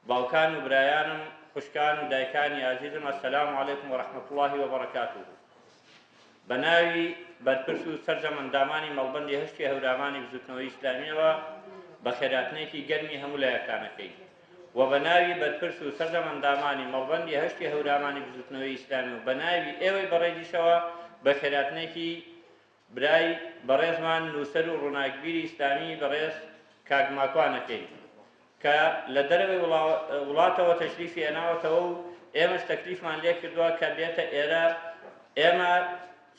باوکان و برایانم، خوشکان و دایکانی ئازیزم السلام علیکم و رحمە اللە و بەرەکاته. بە ناوی بەرپرس و سەرجەم ئەندامانی مەڵبەندی هەشتی هەورامانی بزوتنەوەی ئیسلامیەوە بەخێراتنێکی گەرمی هەموو لایەکتان ئەکەین و بە ناوی بەرپرس و سەرجەم ئەندامانی مەڵبەندی هەشتی هەورامانی بزوتنەوەی ئیسلامی و بە ناوی ئێوەی بەڕێزیشەوە بەخێراتنێکی برای بەڕێزمان نووسەر و ڕووناکبیری ئیسلامی بەڕێز کاک ماکوان ئەکەین کە لە دەرەوەی وڵاتەوە تەشریفی هێناوەتەوە و ئێمەش تەکلیفمان لێ کردووە کە بێتە ئێرە ئێمە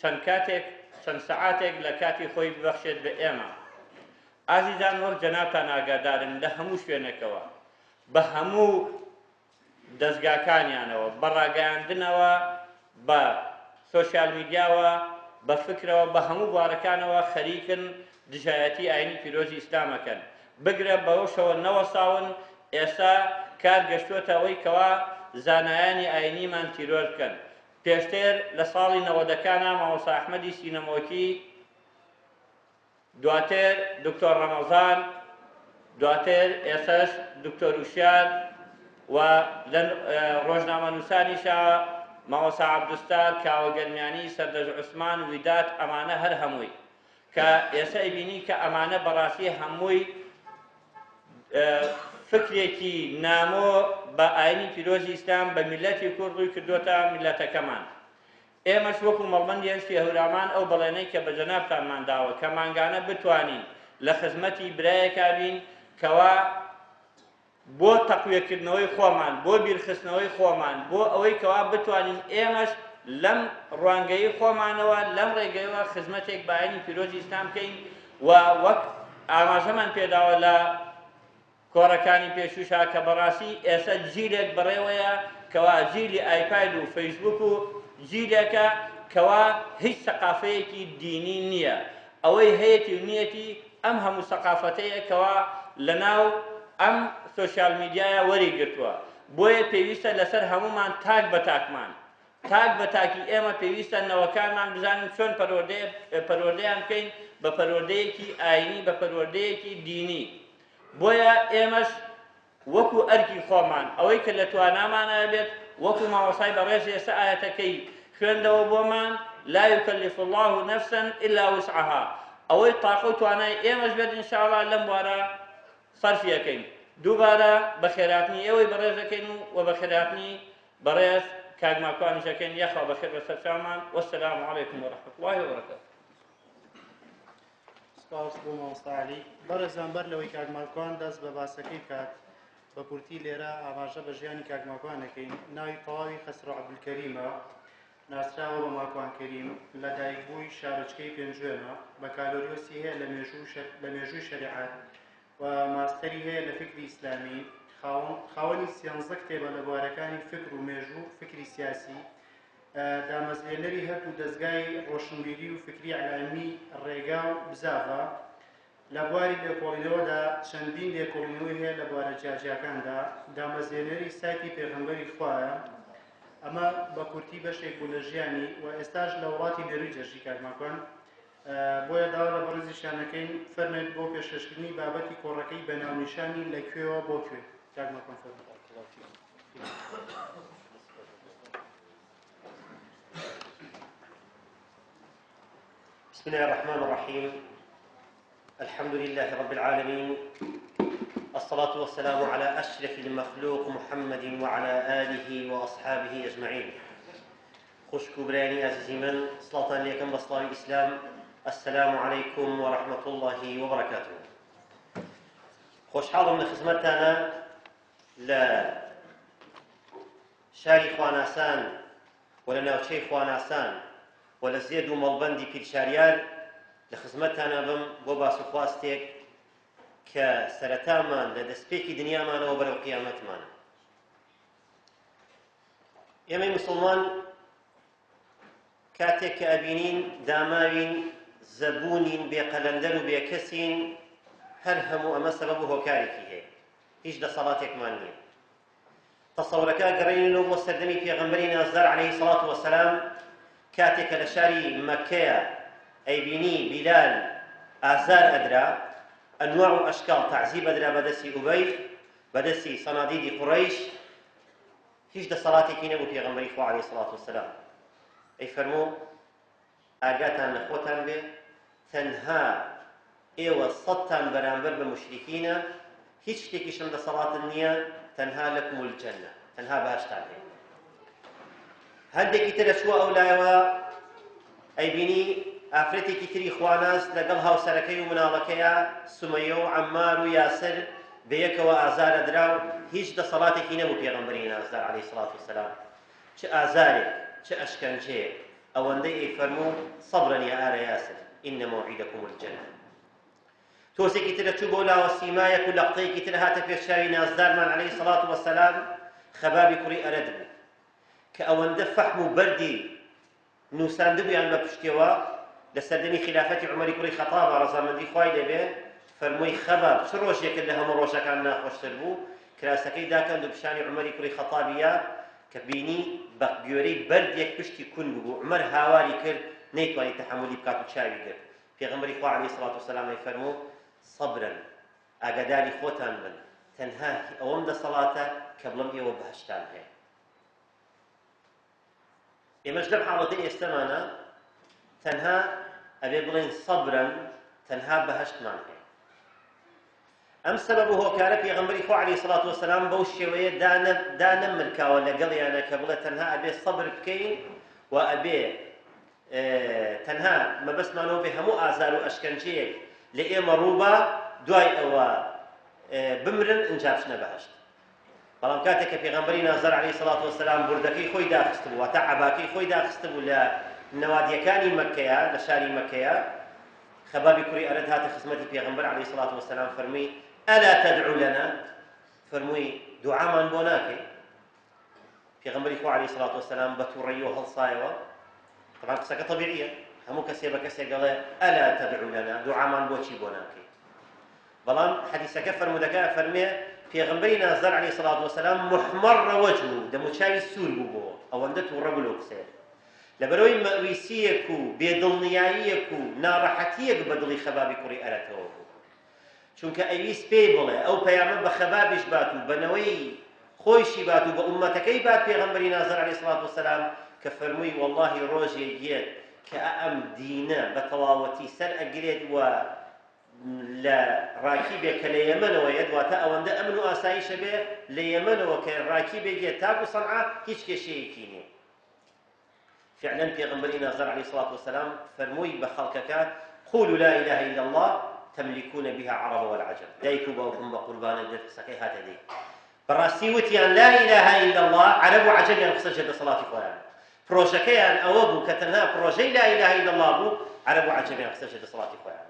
چەند کاتێک چەند سەعاتێک لە کاتی خۆی ببەخشێت بە ئێمە. ئازیزان وەک جەنابتان ئاگادارن لە هەموو شوێنێکەوە بە هەموو دەزگاکانیانەوە، بە ڕاگەیاندنەوە، بە سۆشیال میدیاوە، بە فکرەوە، بە هەموو بوارەکانەوە خەریکن دژایەتی ئاینی پیرۆزی ئیسلام ئەکەن. بگرە بەوەشەوە نەوەستاون، ئێستا کار گەشتووەتە ئەوەی کەوا زانایانی ئاینیمان تیرۆر بکەن. پێشتر لە ساڵی نەوەدەکانا مامۆستا ئەحمەدی سینەمۆکی، دواتر دکتۆر ڕەمەزان، دواتر ئێسەش دکتۆر وشیار و لە ڕۆژنامەنووسانیشا مامۆستا عەبدولستار، کاوە گەرمیانی، سەردەشت عوسمان، ویدات ئەمانە هەر هەمووی کە ئێسە ئەیبینی کە ئەمانە بەڕاستی هەمووی فکرێکی نامۆ بە ئاینی پیرۆزی ئیسلام بە میللەتی کورد ڕووی کردۆتە میللەتەکەمان. ئێمەش وەکو مەڵبەندی هەشتی هەورامان ئەو بەڵێنەی کە بە جەنابتانمان داوە کە مانگانە بتوانین لە خزمەتی برایەکا بین کەوا بۆ تەقویەکردنەوەی خۆمان بۆ بیرخستنەوەی خۆمان بۆ ئەوەی کەوا بتوانین ئێمەش لەم ڕوانگەی خۆمانەوە لەم ڕێگەیەوە خزمەتێک بە ئاینی پیرۆزی ئیسلام بکەین و وەک ئاماژەمان پێداوە لە کۆڕەکانی پێشووشا کە بەڕاستی ئێستا جیلێک بەڕێوەیە کەوا جیلی ئایپاد و فەیسبوک و جیلێکە کەوا هیچ سەقافەیەکی دینی نییە ئەوەی هەیەتی و نیەتی ئەم هەموو سەقافەتەیە کەوا لەناو ئەم سۆشیال میدیایە وەری گرتووە بۆیە پێویستە لەسەر هەموومان تاک بە تاکمان تاک بە تاکی ئێمە پێویستە نەوەکانمان بزانین چۆن پەروەردەیان بکەین بە پەروەردەیەکی ئاینی بە پەروەردەیەکی دینی بۆیە ئێمەش وەکو ئەرکی خۆمان ئەوەی کە لە توانامانا بێت وەکو مامۆستای بەڕێز ئێستا ئایەتەکەی خوێندەوە بۆمان لا یکلف اللە نفسا الا وسعها ئەوەی تاقە و توانای ئێمەش بێت ان شاء اللە لەم بوارە سەرفی ئەکەین دووبارە بەخێرهاتنی ئێوەی بەڕێز ئەکەین و وە بەخێرهاتنی بەڕێز کاک ماکوانیش ئەکەین یاخوا بەخێر بەسەر چاومان والسلام علیکم ورحمة الله وبرکاته. سپاس بۆ مامۆستا عەلی. بەڕێزان بەر لەوەی کاک ماکوان دەست بە باسەکەی بکات بە کورتی لێرە ئاماژە بە ژیانی کاک ماکوان ئەکەین. ناوی تەواوی خەسرەو عەبدولکەریمە، ناسراوە بە ماکوان کەریم، لە دایکبووی شارۆچکەی پێنجوێنە، بەکالۆریۆسی هەیە لە مێژوو لە مێژووی شەریعەت و ماستەری هەیە لە فکری ئیسلامی، خاوەنی سیانزە کتێبە لە بوارەکانی فکر و مێژوو و فکری سیاسی، دامەزرێنەری هەردوو دەزگای ڕۆشنبیری و فکری ئیعلامی ڕێگا و بزاڤە. لە بواری لێکۆڵینەوەدا چەندین لێکۆڵینەوەی هەیە لە بوارە جیاجیاکاندا. دامەزرێنەری سایتی پێغەمبەری خوایە. ئەمە بە کورتی بەشێک بوو لە ژیانی و ئێستاش لە وڵاتی نەرویج دەژی کاک ماکوان. بۆیە داوا لە بەڕێزیشیان ئەکەین فەرمێت بۆ پێشکەشکردنی بابەتی کۆڕەکەی بە ناونیشانی لە کوێوە بۆ کوێ. کاک ماکوان فەرموو. بسم الله الرحمن الرحيم الحمد لله رب العالمين الصلاة والسلام على أشرف المخلوق محمد وعلى آله وأصحابه أجمعين خوشک و برایانی ئازیزی من سڵاوتان لێکەم بە سڵاوی ئیسلام السلام علیکم ورحمة الله وبرکاته خۆشحاڵم لە خزمەتتانە لە شاری خواناسان و لە ناوچەی خواناسان و لە زێد و مەڵبەندی پیرشاریار لە خزمەتتانا بم بۆ باس و خواستێک کە سەرەتامان لە دەستپێکی دنیامانەوە بەرەو قیامەتمانە. ئێمەی مسوڵمان کاتێک کە ئەبینین داماوین زەبوونین بێقەلەندەر و بێکەسین هەر هەموو ئەمە سەبەب و هۆکارێکی هەیە هیچ دەسەڵاتێکمان نییە تەسەورەکە ئەگەڕێنینەوە بۆ سەردەمی پێغەمبەری نازدار عەلەیهی سەڵات وەسەلام کاتێک کە لە شاری مەککەیە ئەیبینی بیلال ئازار ئەدرا ئەنواع و ئەشکاڵ تەعزیب ئەدرا بەدەستی ئوبەی. بەدەستی سەنادیدی قوڕەیش هیچ دەسەڵاتێکی نەبوو پێغەمبەری خوا عەلەیهی سڵات وسلام ئەی فەرموو ئاگاتان لە خۆتان بێ تەنها ئێوە سەدتان بەرامبەر بە موشریکینە هیچ شتێکیشم دەسەڵاتن نییە تەنها لەکم الجنە تەنها بەهەشتان هەیە هەندێکی تر چووە ئەو لایەوە ئەیبینی ئافرەتێکی تری خواناس لەگەڵ هاوسەرەکەی و مناڵەکەیا سومەیە و عەممار و یاسر بەیەکەوە ئازارە درا و هیچ دەسەڵاتێکی نەبوو پێغەمبەری نازدار عەلەیهی سڵات وسەلام چ ئازارێک چ ئەشکەنجەیەک ئەوەندەی ئەیفەرموو صبرا یا آل یاسر ان موعدکم الجنە. تۆزێکی تر چوو بۆ لاوە سیمایەک و لەقتەیەکی تر هاتە پێش چاوی نازدارمان عەلەیهی سڵات وەسەلام خەبابی کوڕی ئەرەد بوو کە ئەوەندە فەحم و بەردی نووساندبوویان بە پشتیەوە لە سەردەمی خلافەتی عومەری کوڕی خەتابە ڕەزامەندی خوای لێبێ فەرمووی خەباب چ ڕۆژێکت لە هەموو ڕۆژەکان ناخۆشتر بوو کراسەکەی داکەند و پیشانی عومەری کوڕی خەتابی یا کە بینی بە گوێرەی بەردێک پشتی کون ببوو، عومەر هاواری کرد، نەیتوانی تەحەمولی بکات و چاوی گرت. پێغەمبەری خوا علیە سڵات وسلام ی فەرموو، صبرا، ئاگاداری خۆتان بن، تەنها هی ئەوەم دەسەڵاتە کە بڵێم ئێوە بەهەشتان هەیە. ئێمەش لەم حاڵەتەی ئێستەمانە تەنها ئەبێ بڵێین صبرا، تەنها بەهەشتمان هەیە. ئەم سەبەب و هۆکارە پێغەمبەری خوا عەلەیهی سڵات وەسەلام بەو شێوەیە دانەمرکاوە لەگەڵیانە کە بڵێ تەنها ئەبێ سەبر بکەین و ئەبێ تەنها مەبەستمانەوە بێ هەموو ئازار و ئەشکەنجەیەک لە ئێمە ڕووبا دوای ئەوە بمرن ئینجا بچنە بەهەشت. بەڵام کاتێک کە پێغەمبەری نازدار عەلەیهی سڵات وەسەلام بوردەکەی خۆی داخستبوو واتە عەباکەی خۆی داخستبوو لە نەوادیەکانی مەککەیە لە شاری مەککەیە خەبابی کوڕی ئەرەد هاتە خزمەتی پێغەمبەر عەلەیهی سڵات وەسەلام فەرمووی ئەلا تدعو لنا فەرمووی دوعامان بۆ ناکەی پێغەمبەری خوا عەلەیهی سڵات وەسەلام بە تووڕەییەوە هەڵسایەوە طبعا قسەکە طبیعیە هەموو کەسێ بە کەسێک دەڵێ ئەلا تدعو لنا دوعامان بۆچی بۆ ناکەی بەڵام حەدیسەکە فەرموودەکە ئەفەرموێ پێغەمبەری نازدار علیە سڵات وسلام محمر وجهه دەموچاوی سوور بوو بۆ ئەوەندە تووڕە بوو لەو قسەیە لەبەرەوەی مەویسیەک و بێدڵنیاییەک و ناڕەحەتیەک بە دڵی خەبابی کوڕی ئەرەتەوە بوو چونکە ئەویست پێی بڵێ ئەو پەیامە بە خەبابیش بات و بەنەوەی خۆیشی بات و بە ئومەتەکەی بات پێغەمبەری نازدار علیە سڵات وسلام کە فەرمووی وەڵڵاهی ڕۆژێک یەت کە ئەم دینە بە تەواوەتی سەر ئەگرێت و لە ڕاکیبێک کە لە یەمەنەوە یەت واتە ئەوەندە ئەمن و ئاسایشە بێ لە یەمەنەوە کە ڕاکیبێک یەت تاکو سەنعا هیچ کێشەیەکی نییە. فعلا پێغەمبەری نازدار علیه الصلاة والسلام فەرمووی بە خەڵکەکە قولوا لا اله الا الله تملكون بها عرب والعجم دایک و باوکم بە قوربانت بێت قسەکەی هاتە دی بەڕاستی وتیان لا اله الا الله عەرەب و عەجەمیان خستە ژێر دەسەڵاتی خۆیان پرۆژەکەیان ئەوە بوو کە تەنها پرۆژەی لا اله الا الله بوو عەرەب و عەجەمیان خستە ژێر دەسەڵاتی خۆیان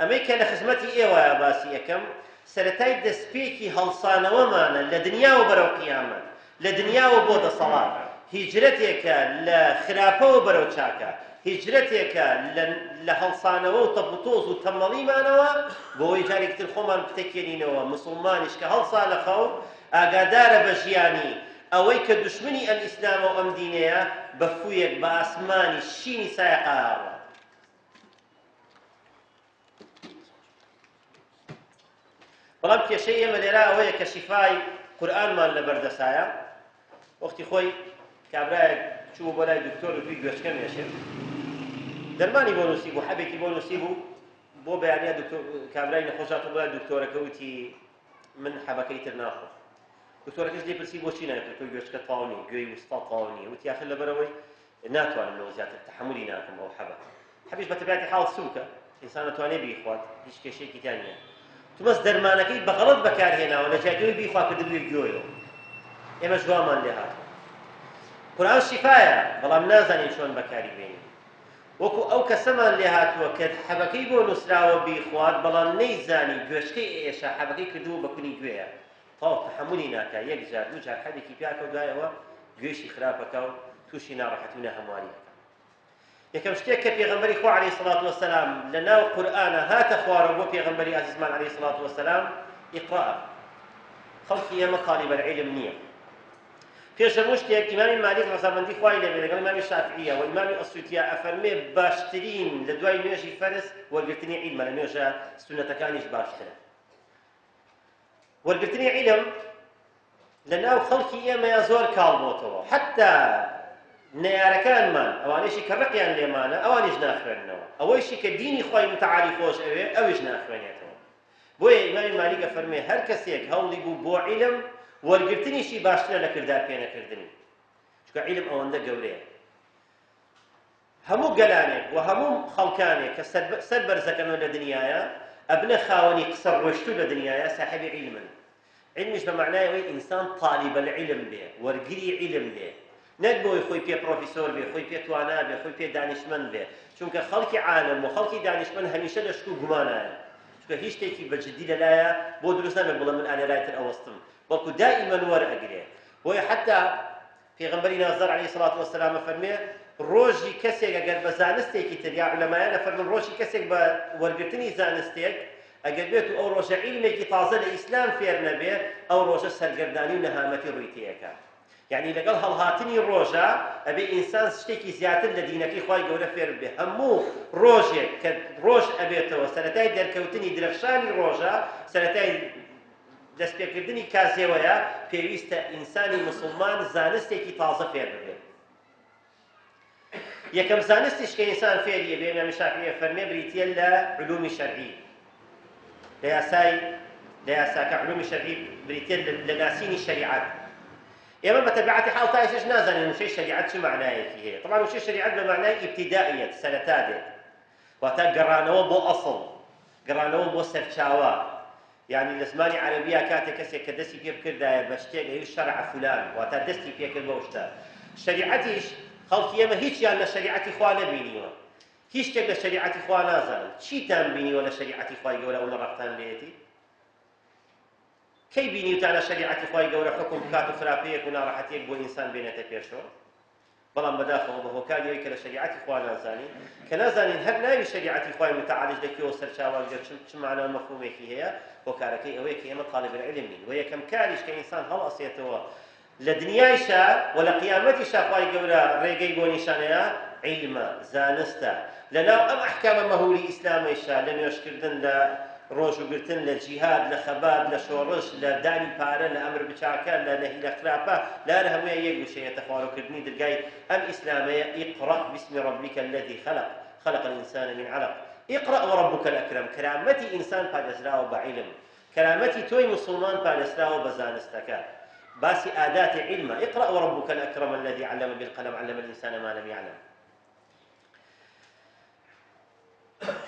ئەمەی کە لە خزمەتی ئێوەیا باسی ئەکەم سەرەتای دەستپێکی هەڵسانەوەمانە لە دنیاوە بەرەو قیامەت، لە دنیاوە بۆ دەسەڵات، هیجرەتێکە لە خراپەوە بەرەو چاکە، هیجرەتێکە لە لە هەڵسانەوە و تەپوتۆز و تەممەڵیمانەوە بۆ ئەوەی جارێکی تر خۆمان بتەکێنینەوە، مسوڵمانیش کە هەڵسا لە خەو ئاگادارە بە ژیانی، ئەوەی کە دوشمنی ئەم ئیسلامە و ئەم دینەیە بە فوویەک بە ئاسمانی شینی سایەقا ئەڕوات. بەڵام کێشەی ئێمە لێرە ئەوەیە کە شیفای قورئانمان لەبەر دەسایە وەختی خۆی کابرایەک چوو بۆ لای دکتۆر و توی گوێچکە مێشێ دەرمانی بۆ نووسی بوو حەبێکی بۆ نووسی بوو بۆ بەیانە دکتۆر کابرای نەخۆش هاتوو بۆ لای دکتۆرەکە وتی من حەبەکەی تر ناخۆم دکتۆرەکەش لێ پرسی بۆچی نایخۆی تۆ گوێچکە تەواو نییە گوێی وستا تەواو نییە وتی آخر لەبەرەوەی ناتوانم لەوە زیاتر تەحەمولی ناکەم ئەو حەبە حەبیش بە تەبیعەتی حاڵ سووکە ئینسان ئەتوانێ بیخوات هیچ کێشەیەکی تیا نییە تومەس دەرمانەکەی بە غەڵەت بەکارهێناوە لە جیاتی بیخوا کردبووی گوێیەوە ئێمەش وامان لێ هاتووە قورئان شیفایە بەڵام نازانین چۆن بەکاری بێنین وەکو ئەو کەسەمان لێ هاتووە کە حەبەکەی بۆ نووسراوە بیخوات بەڵام نەیزانی گوێچکەی ئێشە حەبەکەی کردبوو بە کونی گوێیە تەواو تەحەمولی ناکا یەک جار دوو جار حەبێکی پیاکە و دوای ئەوە گوێشی خراپەکە و تووشی ناڕەحەتی و ناهەمواری ئەکا. یەکەم شتێک کە پێغەمبەری خوا عەلەیهی سڵات وەسەلام لە ناو قورئانە هاتە خوارەوە بۆ پێغەمبەری ئازیزمان عەلەیهی سڵات وەسەلام ئیقرا خەڵکی ئێمە طالب العلم نییە پێش هەموو شتێک ئیمامی مالیک ڕەزامەندی خوای لێبێ لەگەڵ ئیمامی شافعیە و ئیمامی ئەسیوتیە ئەفەرمێ باشترین لە دوای نوێژی فەرز وەرگرتنی عیلمە لە نوێژە سوننەتەکانیش باشترە. وەرگرتنی عیلم لە ناو خەڵکی ئێمەیا زۆر کاڵ بۆتەوە حەتتا نەیارەکانمان ئەوانەیشی کە ڕقیان لێمانە ئەوانیش ناخوێننەوە ئەوەیشی کە دینی خوای متعالی خۆش ئەوێ ئەویش ناخوێنێتەوە بۆیە ئیمامی مالیک ئەفەرموێ هەر کەسێک هەوڵی بوو بۆ عیلم وەرگرتنیشی باشترە لە کردار پێنەکردنی چونکە عیلم ئەوەندە گەورەیە هەموو گەلانێک و هەموو خەڵکانێک کە سەر بەرزەکەنەوە لە دنیایا ئەبنە خاوەنی قسە ڕۆشتوو لە دنیایا ساحێبی عیلمن. عیلمیش بە مەعنای ئەوەی ئینسان طالب العلم بێ، وەرگری عیلم بێ، نەک بەوەی خۆی پێ پڕۆفیسۆر بێ، خۆی پێ توانا بێ، خۆی پێ دانیشمەند بێ، چونکە خەڵکی عالم و خەڵکی دانیشمەند هەمیشە لە شک و گومانایە، چونکە هیچ شتێکی بە جدی لەلایە بۆ دروست نابێ بڵێ من ئالێرای تر ئەوەستم، بەڵکو دائیمەن وەرئەگرێ. بۆیە حەتا پێغەمبەری نازدار علیە سڵات وسلام ئەفەرموێ ڕۆژی کەسێک ئەگەر بە زانستێکی تر یا عولەمایان ئەفەرموون ڕۆژی کەسێک بە وەرگرتنی زانستێک ئەگەر بێت و ئەو ڕۆژە عیلمێکی تازە لە ئیسلام فێر نەبێ ئەو ڕۆژە سەرگەردانی و نەهامەتی ڕووی تێیەکا یعنی لەگەڵ هەڵهاتنی ڕۆژە ئەبێ ئینسان شتێکی زیاتر لە دینەکەی خوای گەورە فێر بێ هەموو ڕۆژێک کە ڕۆژ ئەبێتەوە سەرەتای دەرکەوتنی درەخشانی ڕۆژە سەرەتای دەستپێکردنی کازێوەیە، پێویستە ئینسانی موسڵمان زانستێکی تازە فێر ببێت. یەکەم زانستیش کە ئینسان فێری ئەبێ، ئیمامی شافعی ئەفەرمێ بریتییە لە علومی شەرعی، لە یاسای لە یاساکە علومی شەرعی بریتییە لە ناسینی شەریعەت. ئێمە بە تەبیعەتی حاڵ تا ئێستاش نازانین وشەی شەریعەت چ مەعنایەکی هەیە. تەبعەن وشەی شەریعەت بە مەعنای ئیبتیدائیەت، سەرەتا دێت. واتە گەڕانەوە بۆ ئەسڵ، گەڕانەوە بۆ سەرچاوە. یانی لە زمانی عەرەبیا کاتێک کەسێک کە دەستی پێ بکردایە بە شتێک ئەیوت شەرع فلان واتە دەستی پێ کرد بەو شتە. شەریعەتیش خەڵکی ئێمە هیچیان لە شەریعەتی خوا نەبینیوە. هیچ شتێک لە شەریعەتی خوا نازانن. چیتان بینیوە لە شەریعەتی خوای گەورە ئەونە ڕقتان لێیەتی؟ کەی بینیوتانە شەریعەتی خوای گەورە حوکم بکات و خراپەیەک و ناڕەحەتیەک بۆ ئینسان بێنێتە پێشەوە؟ بەڵام بەداخەوە بە هۆکاری ئەوەی کە لە شەریعەتی خوا نازانین، کە نازانین هەر ناوی شەریعەتی خوای متعالیش لە کوێوە سەرچاوە ئەگرێت چ چ مانا و مەفهومێکی هەیە، هۆکارەکەی ئەوەیە کە ئێمە طالب العلم نین و یەکەم کاریش کە ئینسان هەڵئەسێتەوە لە دنیایشا و لە قیامەتیشا خوای گەورە ڕێگەی بۆ نیشانەیە عیلمە، زانستە، لەناو ئەم ئەحکامە مەهولی ئیسلامەیشا لە نوێژکردن لە ڕۆژووگرتن لە جیهاد لە خەبات لە شۆڕش لە دانی پارە لە ئەمر بچاکە لە نەهی لە خراپە لە هەر هەموویان یەک وشەیە تەخوارۆکردنی درگای ئەم ئیسلامەیە اقرأ باسم ربک الذی خلق خلق الانسان من علق اقرأ وربک الاکرم کەرامەتی ئینسان پارێزراوە بە عیلم کەرامەتی تۆی موسڵمان پارێزراوە بە زانستەکە باسی ئاداتی عیلمە اقرأ وربک الاکرم الذی علم بالقلم علم الانسان ما لم يعلم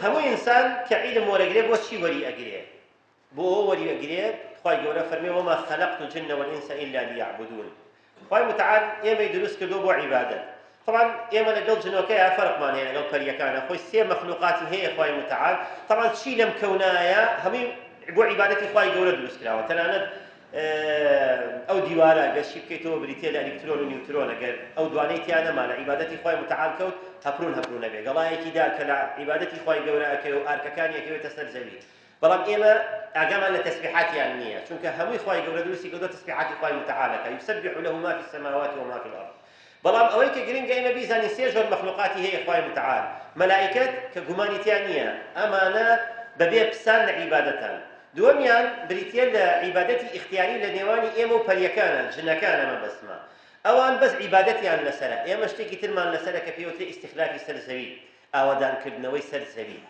هەموو ئینسان کە عیلم وەرەگرێ بۆ چی وەری ئەگرێ؟ بۆ ئەوە وەری ئەگرێ خوای گەورە فەرمی وما خلقت الجن والانس الا ليعبدون خوای متعال ئێمەی دروست کردو بۆ عیبادەت طبعا ئێمە لەگەڵ جنۆکەیە فەرقمان هەیە لەگەڵ پەریەکانە خۆی سێ مەخلوقاتی هەیە خوای متعال طبعا چی لەم کەونایە هەمووی بۆ عیبادەتی خوای گەورە دروست کراوە تەنانەت ئەو دیوارە گەر شی بکەیتەوە بریتیە لە ئەلیکترۆن و نیوترۆن گەر ئەو دوانەی تیا نەما لە عیبادەتی خوای متعال کەوت هەپرون هەپرون ئەبێ گەڵایەکی دار کە لە عیبادەتی خوای گەورە ئەکەوێ و ئارکەکانی ئەکەوێتە سەر زەوی بەڵام ئێمە ئاگامان لە تەسبیحاتیان نییە چونکە هەمووی خوای گەورە دروستی کردووە تەسبیحاتی خوای متعال ئەکا یسبح له ما فی السماوات و ما فی الارض بەڵام ئەوەی کە گرنگە ئێمە بیزانین سێ جۆر مەخلوقاتی هەیە خوای متعال مەلائیکەت کە گومانی تیا نییە ئەمانە بەبێ پسان لە عیبادەتان دووەمیان بریتییە لە عیبادەتی ئیختیاری لە نێوانی ئێمە و پەریەکانە جنەکانە مەبەستمە ئەوان بەس عیبادەتیان لەسەرە ئێمە شتێکی ترمان لەسەرە کە پێوترێ ئیستیخلافی سەر زەوی ئاوەدانکردنەوەی سەر زەوی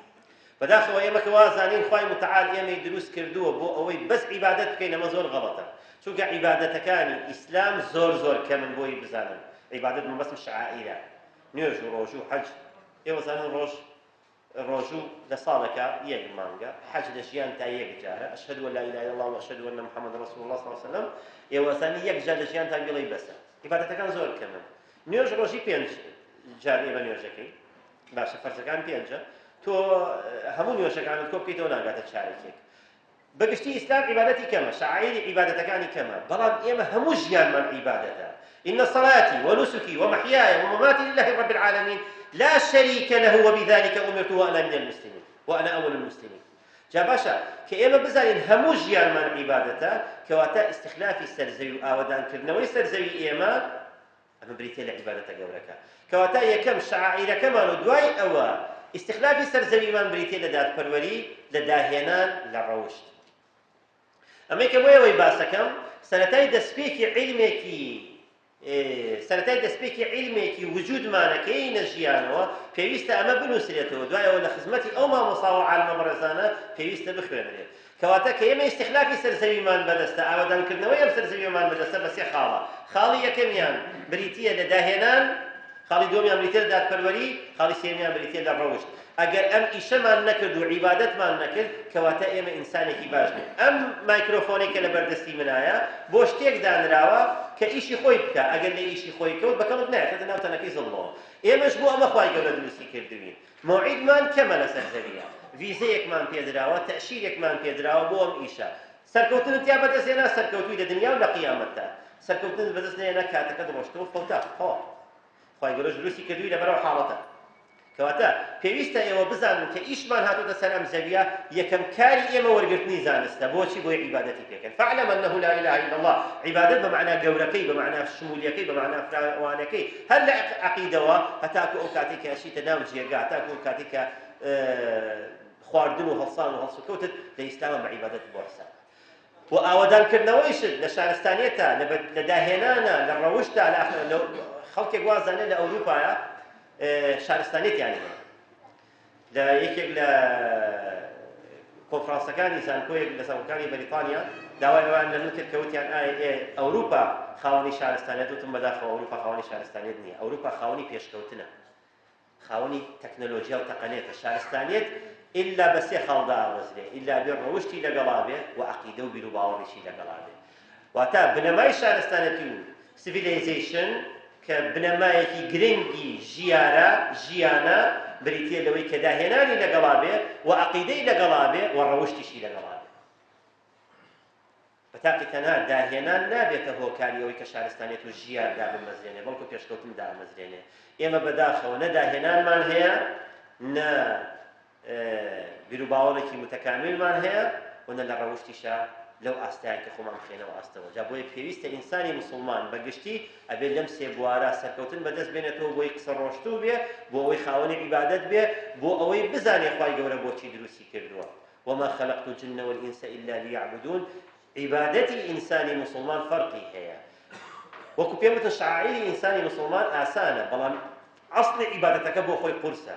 بەداخەوە ئێمە کە وازانین خوای متعال ئێمەی دروست کردووە بۆ ئەوەی بەس عیبادەت بکەین ئەمە زۆر غەڵەتە چونکە عیبادەتەکانی ئیسلام زۆر زۆر کەمن بۆی بزانن عیبادەت مەبەستم شعائیرە نوێژ و ڕۆژ و حەج ئێوە زانن ڕۆژ ڕۆژوو لە ساڵێکا یەک مانگە حەج لە ژیان تا یەک جارە ئەشهەدو ان لا اله الا الله و اشهد ان محمد رسول الله صلی الله علیه وسلم ئێوە زانی یەک جار لە ژیانتان بیڵێی بەسە عیبادەتەکان زۆر کەمن نوێژ ڕۆژی پێنج جار ئێمە نوێژەکەی باشە فەرزەکان پێنجە تۆ هەموو نوێژەکانت کۆ بکەیتەوە ناگاتە چارێکێک بەگشتی ئیسلام عیبادەتی کەمە شعائری عیبادەتەکانی کەمە بەڵام ئێمە هەموو ژیانمان عیبادەتە إن صلاتي ونسكي ومحياي ومماتي لله رب العالمين لا شريك له وبذلك أمرت وأنا من المسلمين وأنا أول المسلمين جا باشە کە ئێمە بزانین هەموو ژیانمان عیبادەتە کەواتە ئیستخلافی سەرزەوی و ئاوەدانکردنەوەی سەرزەوی ئێمە ئەمە بریتیە لە عیبادەتە گەورەکە. کەواتە یەکەم شەعائیرەکەمان و دوای ئەوە ئیستخلافی سەر زەویمان بریتیە لە دادپەروەری، لە داهێنان، لە ڕەوشت. ئەمەی کە بۆ ئێوەی باسەکەم سەرەتای دەستپێکی عیلمێکی سەرەتای دەستپێکی عیلمێکی وجودمانە کە یەینە ژیانەوە، پێویستە ئەمە بنووسرێتەوە، دوایەوە لە خزمەتی ئەو مامۆستا و عالمە بەڕێزانە پێویستە بخوێنرێت. کەواتە کە ئێمە ئیستیخلافی سەر زەویمان بەدەستە، ئاوەدانکردنەوەی ئەم سەر زەویەمان بەدەستە بە سێ خاڵە، خاڵی یەکەمیان بریتییە لە داهێنان، خاڵی دووەمیان بریتیە لە دادپەروەری، خاڵی سێیەمیان بریتیە لە ڕەوشت. ئەگەر ئەم ئیشەمان نەکرد و عیبادەتمان نەکرد، کەواتە ئێمە ئینسانێکی باش نین. ئەم مایکرۆفۆنەی کە لەبەر دەستی منایە، بۆ شتێک دانراوە کە ئیشی خۆی بکا، ئەگەر لە ئیشی خۆی کەوت بە کەڵک نایەت، چێتە ناو تەنەکەی زبڵەوە. ئێمەش بۆ ئەمە خوای گەورە دروستی کردووین. مەوعیدمان کەمە لەسەر زەوییە. ڤیزەیەکمان پێدراوە، تەئشیرێکمان پێدراوە بۆ ئەم ئیشە. سەرکەوتنت تیا بەدەست هێنا، سەرکەوتووی لە دنیا و لە قیامەتدا. سەرکەوتنت بەدەست نەهێنا، کاتەکەت ڕۆشتەوە، فەوتا، تەواو. خوای گەورەش دروستی کردووی لەبەر ئەو حاڵەتە. کەواتە پێویستە ئێوە بزانن کە ئیشمان هاتۆتە سەر ئەم زەویە، یەکەم کاری ئێمە وەرگرتنی زانستە. بۆچی؟ بۆی عیبادەتی پێ کەن. فاعلم انه لا اله الا اللە، عیبادەت بە مەعنا گەورەکەی، بە مەعنا شمولیەکەی، بە مەعنا فراوانەکەی، هەر لە عەقیدەوە هەتاکو ئەو کاتەی کە ئەچیتە ناو جێگا، هەتاکو ئەو کاتەی کە خواردن و هەڵسان و هەڵسوکەوتت لە ئیسلامە بە عیبادەت بۆ حساب و ئاوەدانکردنەوەیشت لە شارستانیەتە لە داهێنانە لە ڕەوشتە لە خەڵکێک وازانێ لە ئەوروپایە شارستانیەتیان هەیە لە یەکێک لە کۆنفرانسەکانی زانکۆیەک لە زانکۆکانی بەریتانیا داوای ئەوان لە من کرد کە وتیان ئایا ئەوروپا خاوەنی شارستانیەت وتم بەداخەوە ئەوروپا خاوەنی شارستانیەت نییە ئەوروپا خاوەنی پێشکەوتنە خاوەنی تەکنەلۆجیا و تەقەنێتە، شارستانیەت ئیلا بە سێ خاڵ دائەمەزرێ، ئیلا بێ ڕەوشتی لەگەڵا بێ و عەقیدە و بیروباوەڕیشی لەگەڵا بێ. واتە بنەمای شارستانێتی و civilization کە بنەمایەکی گرنگی ژیارە، ژیانە، بریتییە لەوەی کە داهێنانی لەگەڵا بێ و عەقیدەی لەگەڵا بێ و ڕەوشتیشی لەگەڵا بێ. بە تاقی تەنها داهێنان نابێتە هۆکاری ئەوەی کە شارستانیەت و ژیار دابمەزرێنێ، بەڵکو پێشکەوتن دامەزرێنێ. ئێمە بەداخەوە نە داهێنانمان هەیە، نە بیروباوەڕێکی متەکامیلمان هەیە و نە لە ڕەوشتیشا لەو ئاستەیان کە خۆمان بخەینەوە ئاستەوە. جا بۆیە پێویستە ئینسانی موسڵمان بە گشتی ئەبێ لەم سێ بوارە سەرکەوتن بەدەست بێنێتەوە بۆی قسە ڕۆشتوو بێ، بۆ ئەوەی خاوەنی عیبادەت بێ، بۆ ئەوەی بزانێ خوای گەورە بۆچی دروستی کردووە. وما خلقت الجن والانس الا لیعبدون عیبادەتی ئینسانی موسڵمان فەرقی هەیە وەکو پێم وتن شعائری ئینسانی موسڵمان ئاسانە بەڵام ئەسڵی عیبادەتەکە بۆ خۆی قورسە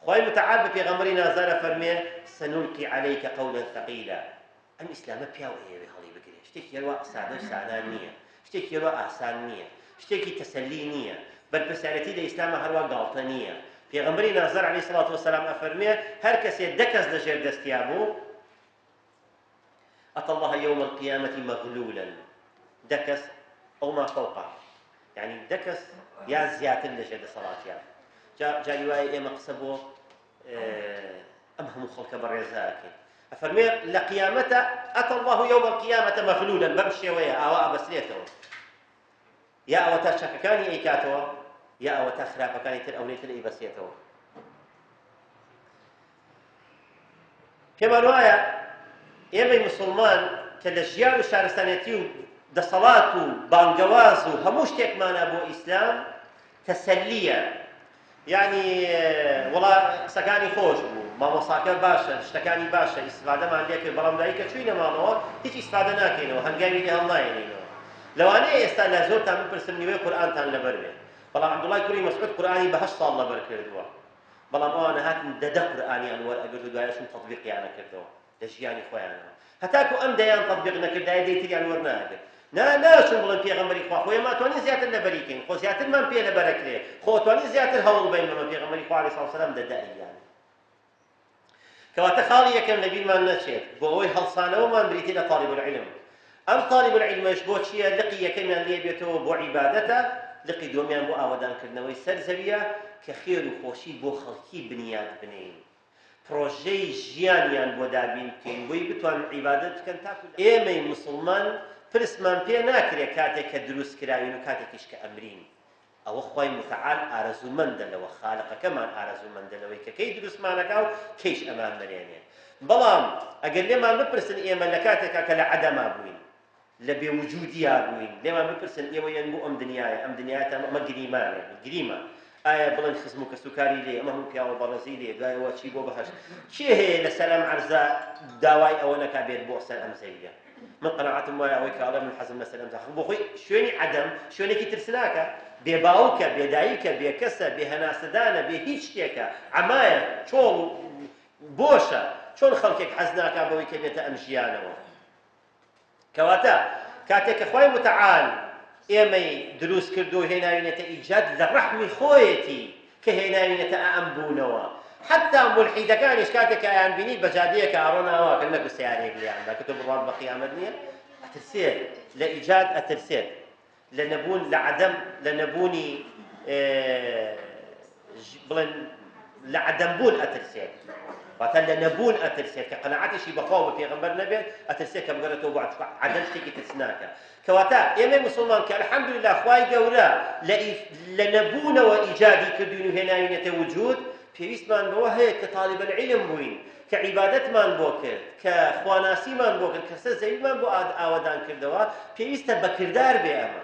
خوای متعال بە پێغەمبەری نازدار ئەفەرمێ سنلقی علیک قولا ثقیلا ئەم ئیسلامە پیاو ئەیەوێ هەڵی بگرێ شتێکی هەروا سادە و سانا نییە شتێکی هەروا ئاسان نییە شتێکی تەسەلی نییە بەرپرسیارەتی لە ئیسلامە هەروا گاڵتە نییە پێغەمبەری نازدار علیە سڵات وسلام ئەفەرموێ هەر کەسێ دە کەس لە ژێر دەستیا بوو أتى الله يوم القيامة مغلولا دە کەس ئەو ما فوقه یعنی دە کەس یا زیاتر لە ژێر دەسەڵاتیان جاری وایە ئێمە قسە بۆ ئەم هەموو خەڵکە بەڕێزاکەین ئەفەرمێ لە قیامەتە أتى الله يوم القيامة مغلولا بەم شێوەیە ئاوا ئەبەسرێتەوە یا ئەوەتا چەکەکانی ئەیکاتەوە یا ئەوەتا خراپەکانی تر ئەونەی تر ئەیبەسێتەوە. پێمان وایە ئێمەی مسلمان کە لە ژیان و شارستانێتی و دەسەڵات و بانگەواز و هەموو شتێکمانە بۆ ئیسلام تەسەلییە یانی وەڵا قسەکانی خۆش بوو مامۆساکە باشە شتەکانی باشە ئیسفادەمان لێ کرد بەڵام دوایی کە چوینە ماڵەوە هیچ ئیسفادە ناکەینەوە هەنگاوی لێ هەڵنایەنینەوە لەوانەیە ئێستا لە زۆرتان بپرسم نیوەی قورئانتان لەبەر بێ بەڵام عەبدوڵای کوڕی مەسعود قورئانی بە هەشت ساڵ لەبەر کردووە بەڵام ئەوانە هاتن دەدە قورئانیان وەرئەگرت و دوایەشون تەطبیقیانە کردەوە لە ژیانی خۆیانەوە هەتاکو ئەم دەیان تەطبیق نەکردایە دەی تریان وەرناگرت نا ناچن بڵێن پێغەمبەری خوا خۆ ئێمە توانین زیاتر لەبەری کەین خۆ زیاترمان پێ لەبەرەکرێ خۆ توانین زیاتر هەوڵ بەین بەمە پێغەمبەری خوا عەلەیهی سڵاو سەلام دەدە ئەیان کەواتە خاڵی یەکەم لەبیرمان نەچێت بۆ ئەوەی هەڵسانەوەمان بریتی لە طالب العلم ئەم طالب العلمەش بۆ چییە لقی یەکەمیان لێ بێتەوە بۆ عیبادەتە لقی دووەمیان بۆ ئاوەدانکردنەوەی سەر زەویە کە خێر و خۆشی بۆ خەڵکی بنیات بنێین پڕۆژەی ژیانیان بۆ دابین بکەین بۆی بتوانن عیبادەت بکەن تاکو ئێمەی موسڵمان پرسمان پێ ناکرێ کاتێک کە دروست کراوین و کاتێکیش کە ئەمرین ئەوە خوای متعال ئارەزوومەندە لەوە خالقەکەمان ئارەزوومەندە لەوەی کە کەی دروستمانەکا و کەیش ئەمان مرێنێ بەڵام ئەگەر لێمان بپرسن ئێمە لە کاتێکا کە لە عەدەما بووین لە بێ وجودیا بووین لێمان بپرسن ئێوە یەن بۆ ئەم دنیایە ئەم دنیایەتان ئەمە گریمانێ گریمە. ئایا بڵێن خزم و کەسوکاری لێ ئەمە هەموو پیاوە بەڕێزی لێ دوای ئەوە چی بۆ بەهەشت کێ هەیە لەسەر ئەم عەرزە داوای ئەوە نەکا بێت بۆ سەر ئەم زەویە من قەناعەتم وایە ئەوەی کە ئەڵێ من حەزم لەسەر ئەم زەخم بۆ خۆی شوێنی عەدەم شوێنێکی ترسناکە بێ باوکە بێ دایکە بێ کەسە بێ هەناسەدانە بێ هیچ شتێکە عەمایە چۆڵ و بۆشە چۆن خەڵکێک حەز ناکا بەوەی کە بێتە ئەم ژیانەوە کەواتە کاتێک کە خوای متعال ئێمەی دروست کردو هێناوینەتە ئیجاد لە ڕەحمی خۆیەتی کە هێناوینەتە ئەم بوونەوە حتا ملحیدەکانیش کاتێک کە ئەیان بینی بە جادەیەکە ئەڕۆن ئاوا کە نەکو سیارەیەک لێیان دا کە تۆ بڕوات بە قیامەت نییە ئەترسێت لە ئیجاد ئەترسێت لە نەبوون لە عەدەم لە نەبوونی بڵێن لە عەدەم بوون ئەترسێت واتە لە نەبوون ئەترسێت کە قەناعەتیشی بەخوا و بە پێغەمبەر نەبێت ئەترسێت کە بگەڕێتەوە بۆ عەدەم شتێکی ترسناکە کەواتە ئێمەی مسلمان کە الحمدلله خوای گەورە لە نەبوونەوە ئیجادی کردوین و هێناوینەتە وجود پێویستمان بەوە هەیە کە طالب العلم بووین کە عیبادەتمان بۆ کرد، کە خواناسیمان بۆ کرد، کە سەر زەویمان بۆ ئاوەدان کردەوە، پێویستە بە کردار بێ ئەمە.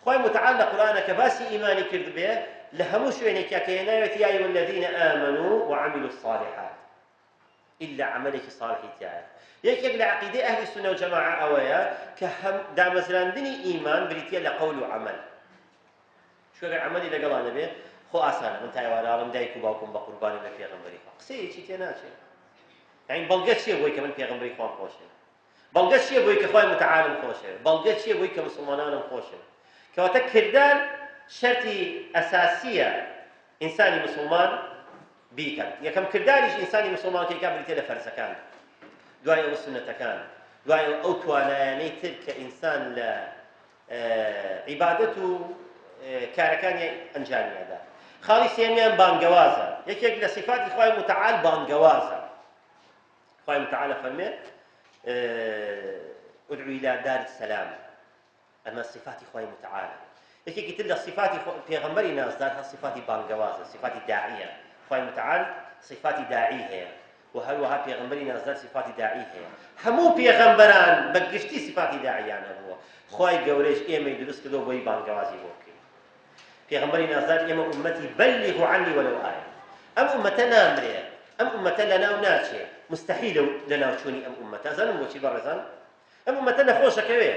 خوای متعال لە قورئانا کە باسی ئیمانی کردبێ لە هەموو شوێنێکیا کە هێناوێتی یا ایها الذین آمنوا وعملوا الصالحات ئیلا عەمەلێکی صالحی تیایە. یەکێک لە عەقیدەی ئەهلی سوننە و جەماعە ئەوەیە کە هەم دامەزراندنی ئیمان بریتییە لە قەول و عەمەل. چونکە گەر عەمەلی لەگەڵا نەبێ خۆ ئاسانە من تا ئێوارە ئەڵێم دایک و باوکم بە قوربانم لە پێغەمبەری خوا قسەیەکی تێ ناچێ یعنی بەڵگە چییە بۆی کە من پێغەمبەری خوام خۆشێ بەڵگە چییە بۆی کە خوای متعالم خۆشێ بەڵگە چییە بۆی کە مسلمانانم خۆشێ کەواتە کردار شەرتی ئەساسیە ئینسانی مسلمان بیکات یەکەم کرداریش ئینسانی مسلمان کەیکا بریتە لە فەرزەکان دوای ئەوە سونەتەکان دوای ئەو توانایانەی تر کە ئینسان لە عیبادەت و کارەکانی ئەنجامی ئەدا. خاڵی سێیەمیان بانگەوازە، یەکێک لە سیفاتی خوای متعال بانگەوازە. خوای متعال فەرمێ ادعو الى دار السلام، ئەمە صفاتی خوای متعالە. یەکێکی تر لە صفاتی پێغەمبەری نازدار هەر صفاتی بانگەوازە، صفاتی داعیە. خوای متعال صفاتی داعی هەیە. وە هەروەها پێغەمبەری نازدار سیفاتی داعی هەیە هەموو پێغەمبەران بە گشتی سیفاتی داعیان هەبووە خوای گەورەیش ئێمەی دروست کردووە بۆی بانگەوازی بۆ بکەین پێغەمبەری نازدار ئێمە ئومەتی بەلیغوا عنی وەلەو ئایە ئەم ئومەتە نامرێ ئەم ئومەتە لەناو ناچێ مستحیلە لەناوچوونی ئەم ئومەتە ئەزانم بۆچی بەڕێزان ئەم ئومەتە نەخۆش ئەکەوێ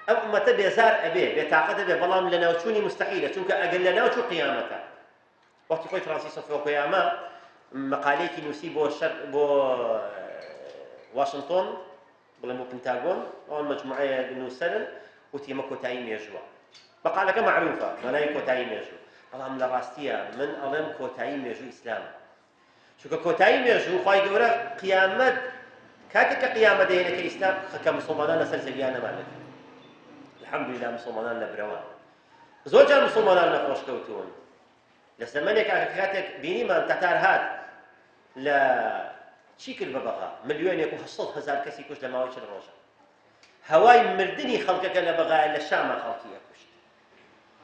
ئەم ئومەتە بێزار ئەبێ بێتاقەت ئەبێ بەڵام لەناوچوونی مستحیلە چونکە ئەگەر لەناوچوو قیامەتە وەختی خۆی فرانسیسۆ فۆکۆیاما مەقالەیەکی نووسی بۆ شەر بۆ واشنتۆن بڵێم بۆ پنتاگۆن ئەوان مەجموعەیە نووسەرن وتی ئەمە کۆتایی مێژووە مەقالەکە مەعروفە بە ناوی کۆتایی مێژوو بەڵام لە ڕاستیە من ئەڵێم کۆتایی مێژوو ئیسلام چونکە کۆتایی مێژوو خوای گەورە قیامەت کاتێک کە قیامەت دەهێنێ کە ئیسلام کە مسلمانان لەسەر زەویان نەمانێت الحمدلله مسلمانان لە برەوان زۆر جار مسلمانان نەخۆش کەوتوون لە زەمەنێکا کە کاتێک بینیمان تەتار هات لە چی کرد بە بەغا ملیۆنێک و 800 هەزار کەسی کوشت لە ماوەی 40 ڕۆژە هەوای مردنی خەڵکەکە لە بەغایە لە شامە خەڵکی ئەکوشت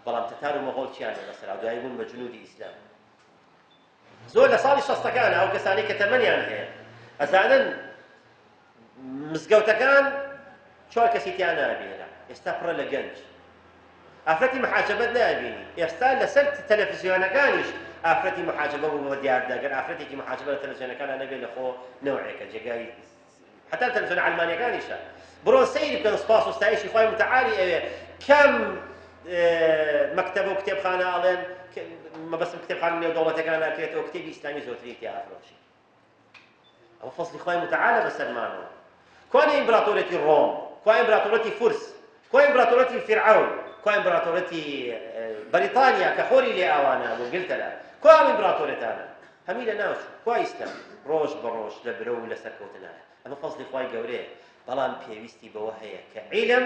بەڵام تەتار و مەغۆل چیان لە بەسەرا دوایی بوون بە جنودی ئیسلام زۆر لە ساڵی شەستەکان ئەو کەسانەی کە تەمەنیان هەیە ئەزانن مزگەوتەکان چوار کەسی تیا نابینرا ئێستا پڕە لە گەنج ئافرەتی محاجبەت نابینی ئێستا لەسەر تەلەفزیۆنەکانیش ئافرەتی محاجبە بوو بە دیاردە گەر ئافرەتێکی محاجبە لە تەلەفزیۆنەکانە نەبێت لە خۆ نەوعێکە جێگای حتا تەلەفزیۆنە عەلمانیەکانیشە بڕۆن سەیری بکەن سوپاس و ستایشی خوای متعالی ئەوێ کەم مەکتەبە و کتێبخانە ئەڵێن مەبەستم کتێبخانە نێودەوڵەتەکان ناکرێتەوە کتێبی ئیسلامی زۆرتری تیا ئەفرۆشی ئەوە فەزلی خوای متعالە بەسەرمانەوە کوانێ ئیمبراتۆرێتی ڕۆم کوا ئیمبراتۆرەتی فورس کوا ئیمبراتۆرەتی فیرعەون کوا ئیمبراتۆرەتی بەریتانیا کە خۆری لێ ئاوانە بۆ گلتەرا کوا ئەم ئیمبراتۆرێتانە هەمی لە ناوچوو کوا ئیسلام ڕۆژ بە ڕۆژ لە برەو و لە سەرکەوتنایە ئەمە فەزلی خوای گەورەیە بەڵام پێویستی بەوە هەیە کە عیلم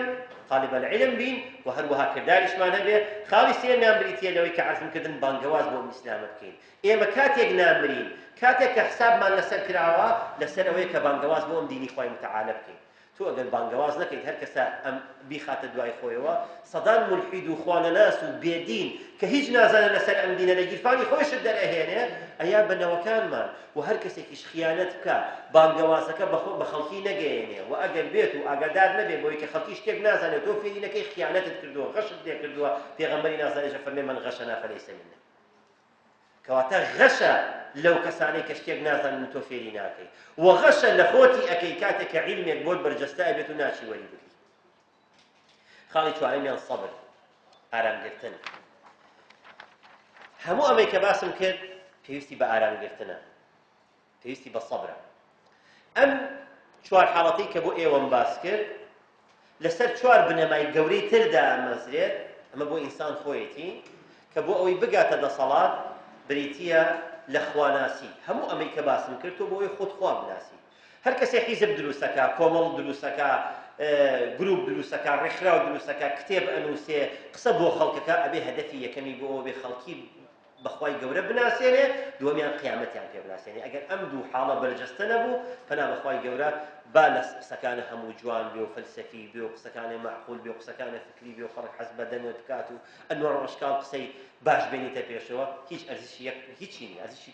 طالب العلم بین و هەروەها کرداریشمان هەبێ خاڵی سێیەمیان بریتییە لەوەی کە عەرزم کردن بانگەواز بۆ ئەم ئیسلامە بکەین ئێمە کاتێک نامرین کاتێک کە حسابمان لەسەر کراوە لەسەر ئەوەیە کە بانگەواز بۆ ئەم دینی خوای متعالە بکەین تۆ ئەگەر بانگەواز نەکەیت هەر کەسە ئەم بیخاتە دوای خۆیەوە سەدان مولحید و خوانەناس و بێدین کە هیچ نازانن لەسەر ئەم دینە لە گیرفانی خۆیشت دەرئەهێنێ ئەیا بە نەوەکانمان و هەر کەسێکیش خیانەت بکا بانگەوازەکە بە بە خەڵکی نەگەیەنێ و ئەگەر بێت و ئاگادار نەبێ بەوەی کە خەڵکی شتێک نازانێ تۆ فێری نەکەی خیانەتت کردووە غەشت لێ کردووە پێغەمبەری نازانێ فەرمێ من غشنا فلیس منا. کەواتە غەشە لەو کەسانەی کە شتێک نازانن و تۆ فێری ناکەی وە غەشە لە خۆتی ئەکەی کاتێک کە عیلمێک بۆت بەرجەستە ئەبێت و ناچی وەری بگری. خاڵی چوارەمیان سەبر، ئارامگرتن. هەموو ئەمەی کە باسم کرد پێویستی بە ئارامگرتنە، پێویستی بە سەبرە. ئەم چوار حاڵەتەی کە بۆ ئێوەم باس کرد لەسەر چوار بنەمای گەورەی تر دامەزرێت، ئەمە بۆ ئینسان خۆیەتی کە بۆ ئەوەی بگاتە دەسەڵات بریتییە لە خواناسی. هەموو ئەمەی کە باسم کرد تۆ بۆ ئەوەی خۆت خوا بناسی. هەر کەسێ حیزب دروستەکا، کۆمەڵ دروستەکا، گروپ دروستەکا، ڕێکخراو دروستەکا، کتێب ئەنووسێ، قسە بۆ خەڵکەکا، ئەبێ هەدەفی یەکەمی بۆ ئەوە بێ خەڵکی بە خوای گەورە بناسێنێ، دووەمیان قیامەتیان پێ بناسێنێ. ئەگەر ئەم دوو حاڵە بەرجەستە نەبوو، پەنا بە خوای گەورە با لە قسەکانە هەموو جوان بێ و فەلسەفی بێ و قسەکانێ مەعقول بێ و قسەکانێ فکری بێ و خەڵک حەز بە دەنگت بکات و ئەنواع و ئەشکال قسەی باش بێنیتە پێشەوە، هیچ ئەرزشی یەک هیچی نییە، ئەرزشی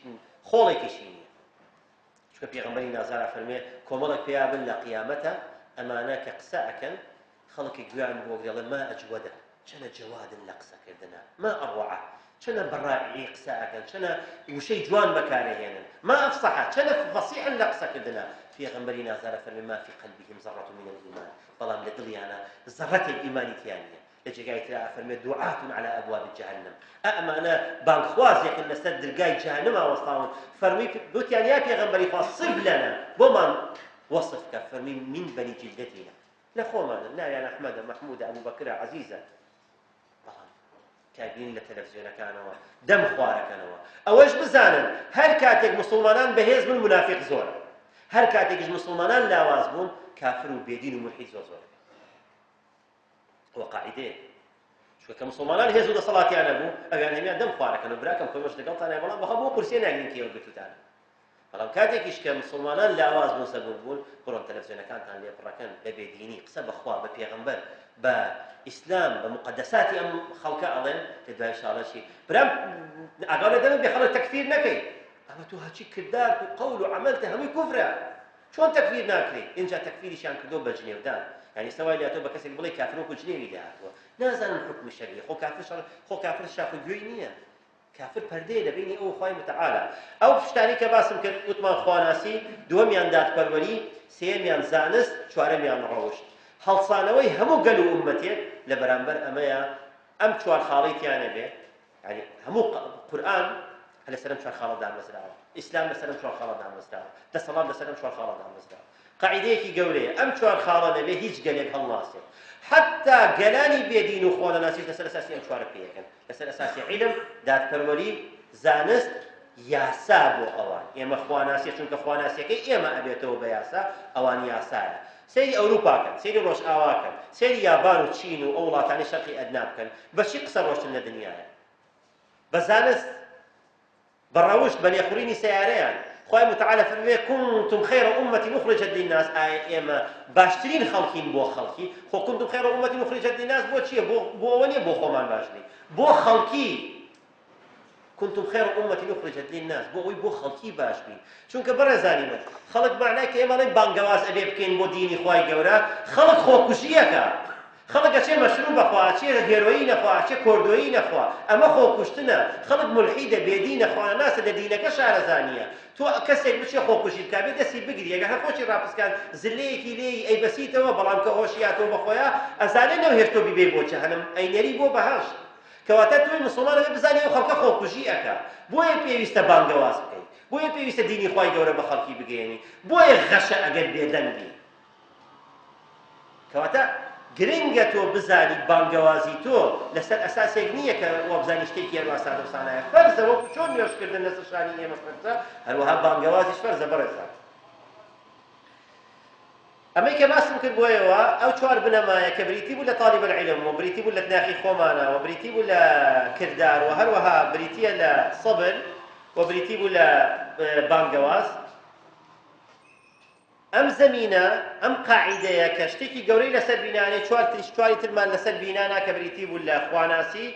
خۆڵێکیشی نییە. چونکە پێغەمبەری نازدار ئەفەرموێ کۆمەڵێک پیا بن لە قیامەتە ئەمانە کە قسە ئەکەن خەڵکی گوێیان بۆ گرێ ئەڵێ ما ئەجوەدە چەنە جەوادن لە قسەکردنا ما ئەڕوعە چەنە بەڕائعی قسە ئەکەن چەنە وشەی جوان بەکارەهێنن ما ئەفسەحە چەنە فەسیحن لە قسەکردنا پێغەمبەری نازدار ئەفەرموێ ما فی قلبهم ذرة من الإيمان بەڵام لە دڵیانە زەڕەتێک ئیمانی تیا نییە لە جێگای ترا ئەفەرموێ دعاة علی ابواب جهنم ئە ئەمانە بانگخوازێکن لەسەر درگای جەهەنما وەستاون فەرمووی گوتیان یا پێغەمبەری خوا صف لنا بۆمان وەصف کە فەرمووی من بنی جلدتنا لە خۆمانن ناویان ئەحمەدە مەحمودە ئەبوبەکرە عەزیزە بەڵام کابین لە تەلەفزیۆنەکانەوە دەم خوارەکەنەوە ئەوەش بزانن هەر کاتێک مسلمانان بەهێز بن منافق زۆرە هەر کاتێکیش مسلمانان لاواز بوون کافر و بێدین و ملحید زۆر زۆر ئەوە قاعیدەیە چونکە کە مسلمانان هێز و دەسەڵاتیان نەبوو ئەویان هەمیان دەم خوارەکەن و براکەم خۆمەش لەگەڵتانە بەڵام بەخوا بۆ کورسیە ناگرین کە ئێوە گرتوتانە بەڵام کاتێکیش کە مسلمانان لاواز بوون سەربوون بوون بڕۆن تەلەفزیۆنەکانتان لێ پڕەکەن بە بێدینی قسە بەخوا بە پێغەمبەر بە ئیسلام بە مقدساتی ئەم خەڵکە ئەڵێن لە دوای ساڵە چی برام ئاگا لە دەمت بێ خەڵک تەکفیر نەکەی ئەمە تۆ هەرچی کردارت و قەول و عەمەلتە هەمووی کوفرە چۆن تەکفیر ناکرێ ئینجا تەکفیریشیان کردووە بە جنێودان یانی ئێستا وای لێهاتووە بە کەسێک بڵێی کافر وەکو جنێوی لێهاتووە نازانم حوکمی شەرعی خۆ کافر شەڕ خۆ کافر شاخ و گوێی نییە کافر پەردەیە لە بینی ئەو خوای متعالا ئەو شتانی کە باسم کرد وتمان خواناسی دووەمیان دادپەروەری سێیەمیان زانست چوارەمیان ڕەوشت هەڵسانەوەی هەموو گەل و ئوممەتێک لە بەرامبەر ئەمەیە ئەم چوار خاڵەی تیا نەبێ یعنی هەموو قورئان لەسەر ئەم چوار خاڵە دامەزراوە ئیسلام لەسەر ئەم چوار خاڵە دامەزراوە دەسەڵات لەسەر ئەم چوار خاڵە دامەزراوە قاعدەیەکی گەورەیە ئەم چوار خاڵە نەبێ هیچ گەلێک هەڵناسێت حتا گەلانی بێدین و خۆنەناسیش لەسەر ئەساسی ئەم چوارە پێیەکەن لەسەر ئەساسی عیلم دادپەروەری زانست یاسا بۆ ئەوان ئێمە خواناسیە چونکە خواناسیەکەی ئێمە ئەبێتەوە بە یاسا ئەوان یاسایە سەیری ئەوروپا کەن سەیری ڕۆژئاوا کەن سەیری یابان و چین و ئەو وڵاتانی شەرقی ئەدنا بکەن بە چی قسە ڕۆشتن لە دنیاە بە زانست بە ڕەوشت بە لێخوڕینی سەیارەیان خوای متعال فەرموێ کنتم خیر امة اخرجت للناس ئایا ئێمە باشترین خەڵکین بۆ خەڵکی خۆ کنتم خیر امة اخرجت للناس بۆ چییە بۆ بۆ ئەوە نییە بۆ خۆمان باش بین بۆ خەڵکی کنتم خیر امة اخرجت للناس بۆ ئەوەی بۆ خەڵکی باش بین چونکە بەڕێزانی من خەڵک معنای کە ئێمە ئەڵێین بانگەواز ئەبێ بکەین بۆ دینی خوای گەورە خەڵک خۆکوژییەکە خەڵک ئەچێ مەشروب ئەخوا ئەچێ هێرۆیین ئەخوا ئەچێ کۆردۆیین ئەخوا ئەمە خۆکوشتنە خەڵک مولحیدە بێدینە خوانەناسە لە دینەکە شارەزا نییە تۆ کەسێک بچێ خۆکوژی بکا بێ دەستی بگری ئەگەر هەر خۆشی ڕاپسکان زلەیەکی لێی ئەیبەسیتەوە بەڵام کە هۆشی هاتەوە بە خۆیا ئەزانێ نەوهێشت تۆ بیبەی بۆ جەهەنم ئەینێری بۆ بەهەشت کەواتە تۆی موسڵمان ئەبێ بزانی ئەو خەڵکە خۆکوژی ئەکا بۆیە پێویستە بانگەواز بکەی بۆیە پێویستە دینی خوای گەورە بە خەڵکی بگەیەنی بۆیە غەشە ئەگەر بێدەنگ بی کەواتە گرنگە تۆ بزانی بانگەوازی تۆ لەسەر ئەساسێک نییە کە وابزانی شتێکی هەروا سادە و سانایە فەرزە وەکو چۆن نوێژکردن لەسەر شانی ئێمە فەرزە هەروەها بانگەوازیش فەرزە بەڕێزان ئەمەی کە باسم کرد بۆیەوە ئەو چوار بنەمایە کە بریتی بوو لە طالب العلم و بریتی بوو لە ناخی خۆمانە و بریتی بوو لە کردار و هەروەها بریتیە لە سەبر و بریتی بوو لە بانگەواز ئەم زەمینە ئەم قاعیدەیە کە شتێکی گەورەی لەسەر بینانێ چوار تریش چواری ترمان لەسەر بینانا کە بریتی بوو لە خواناسی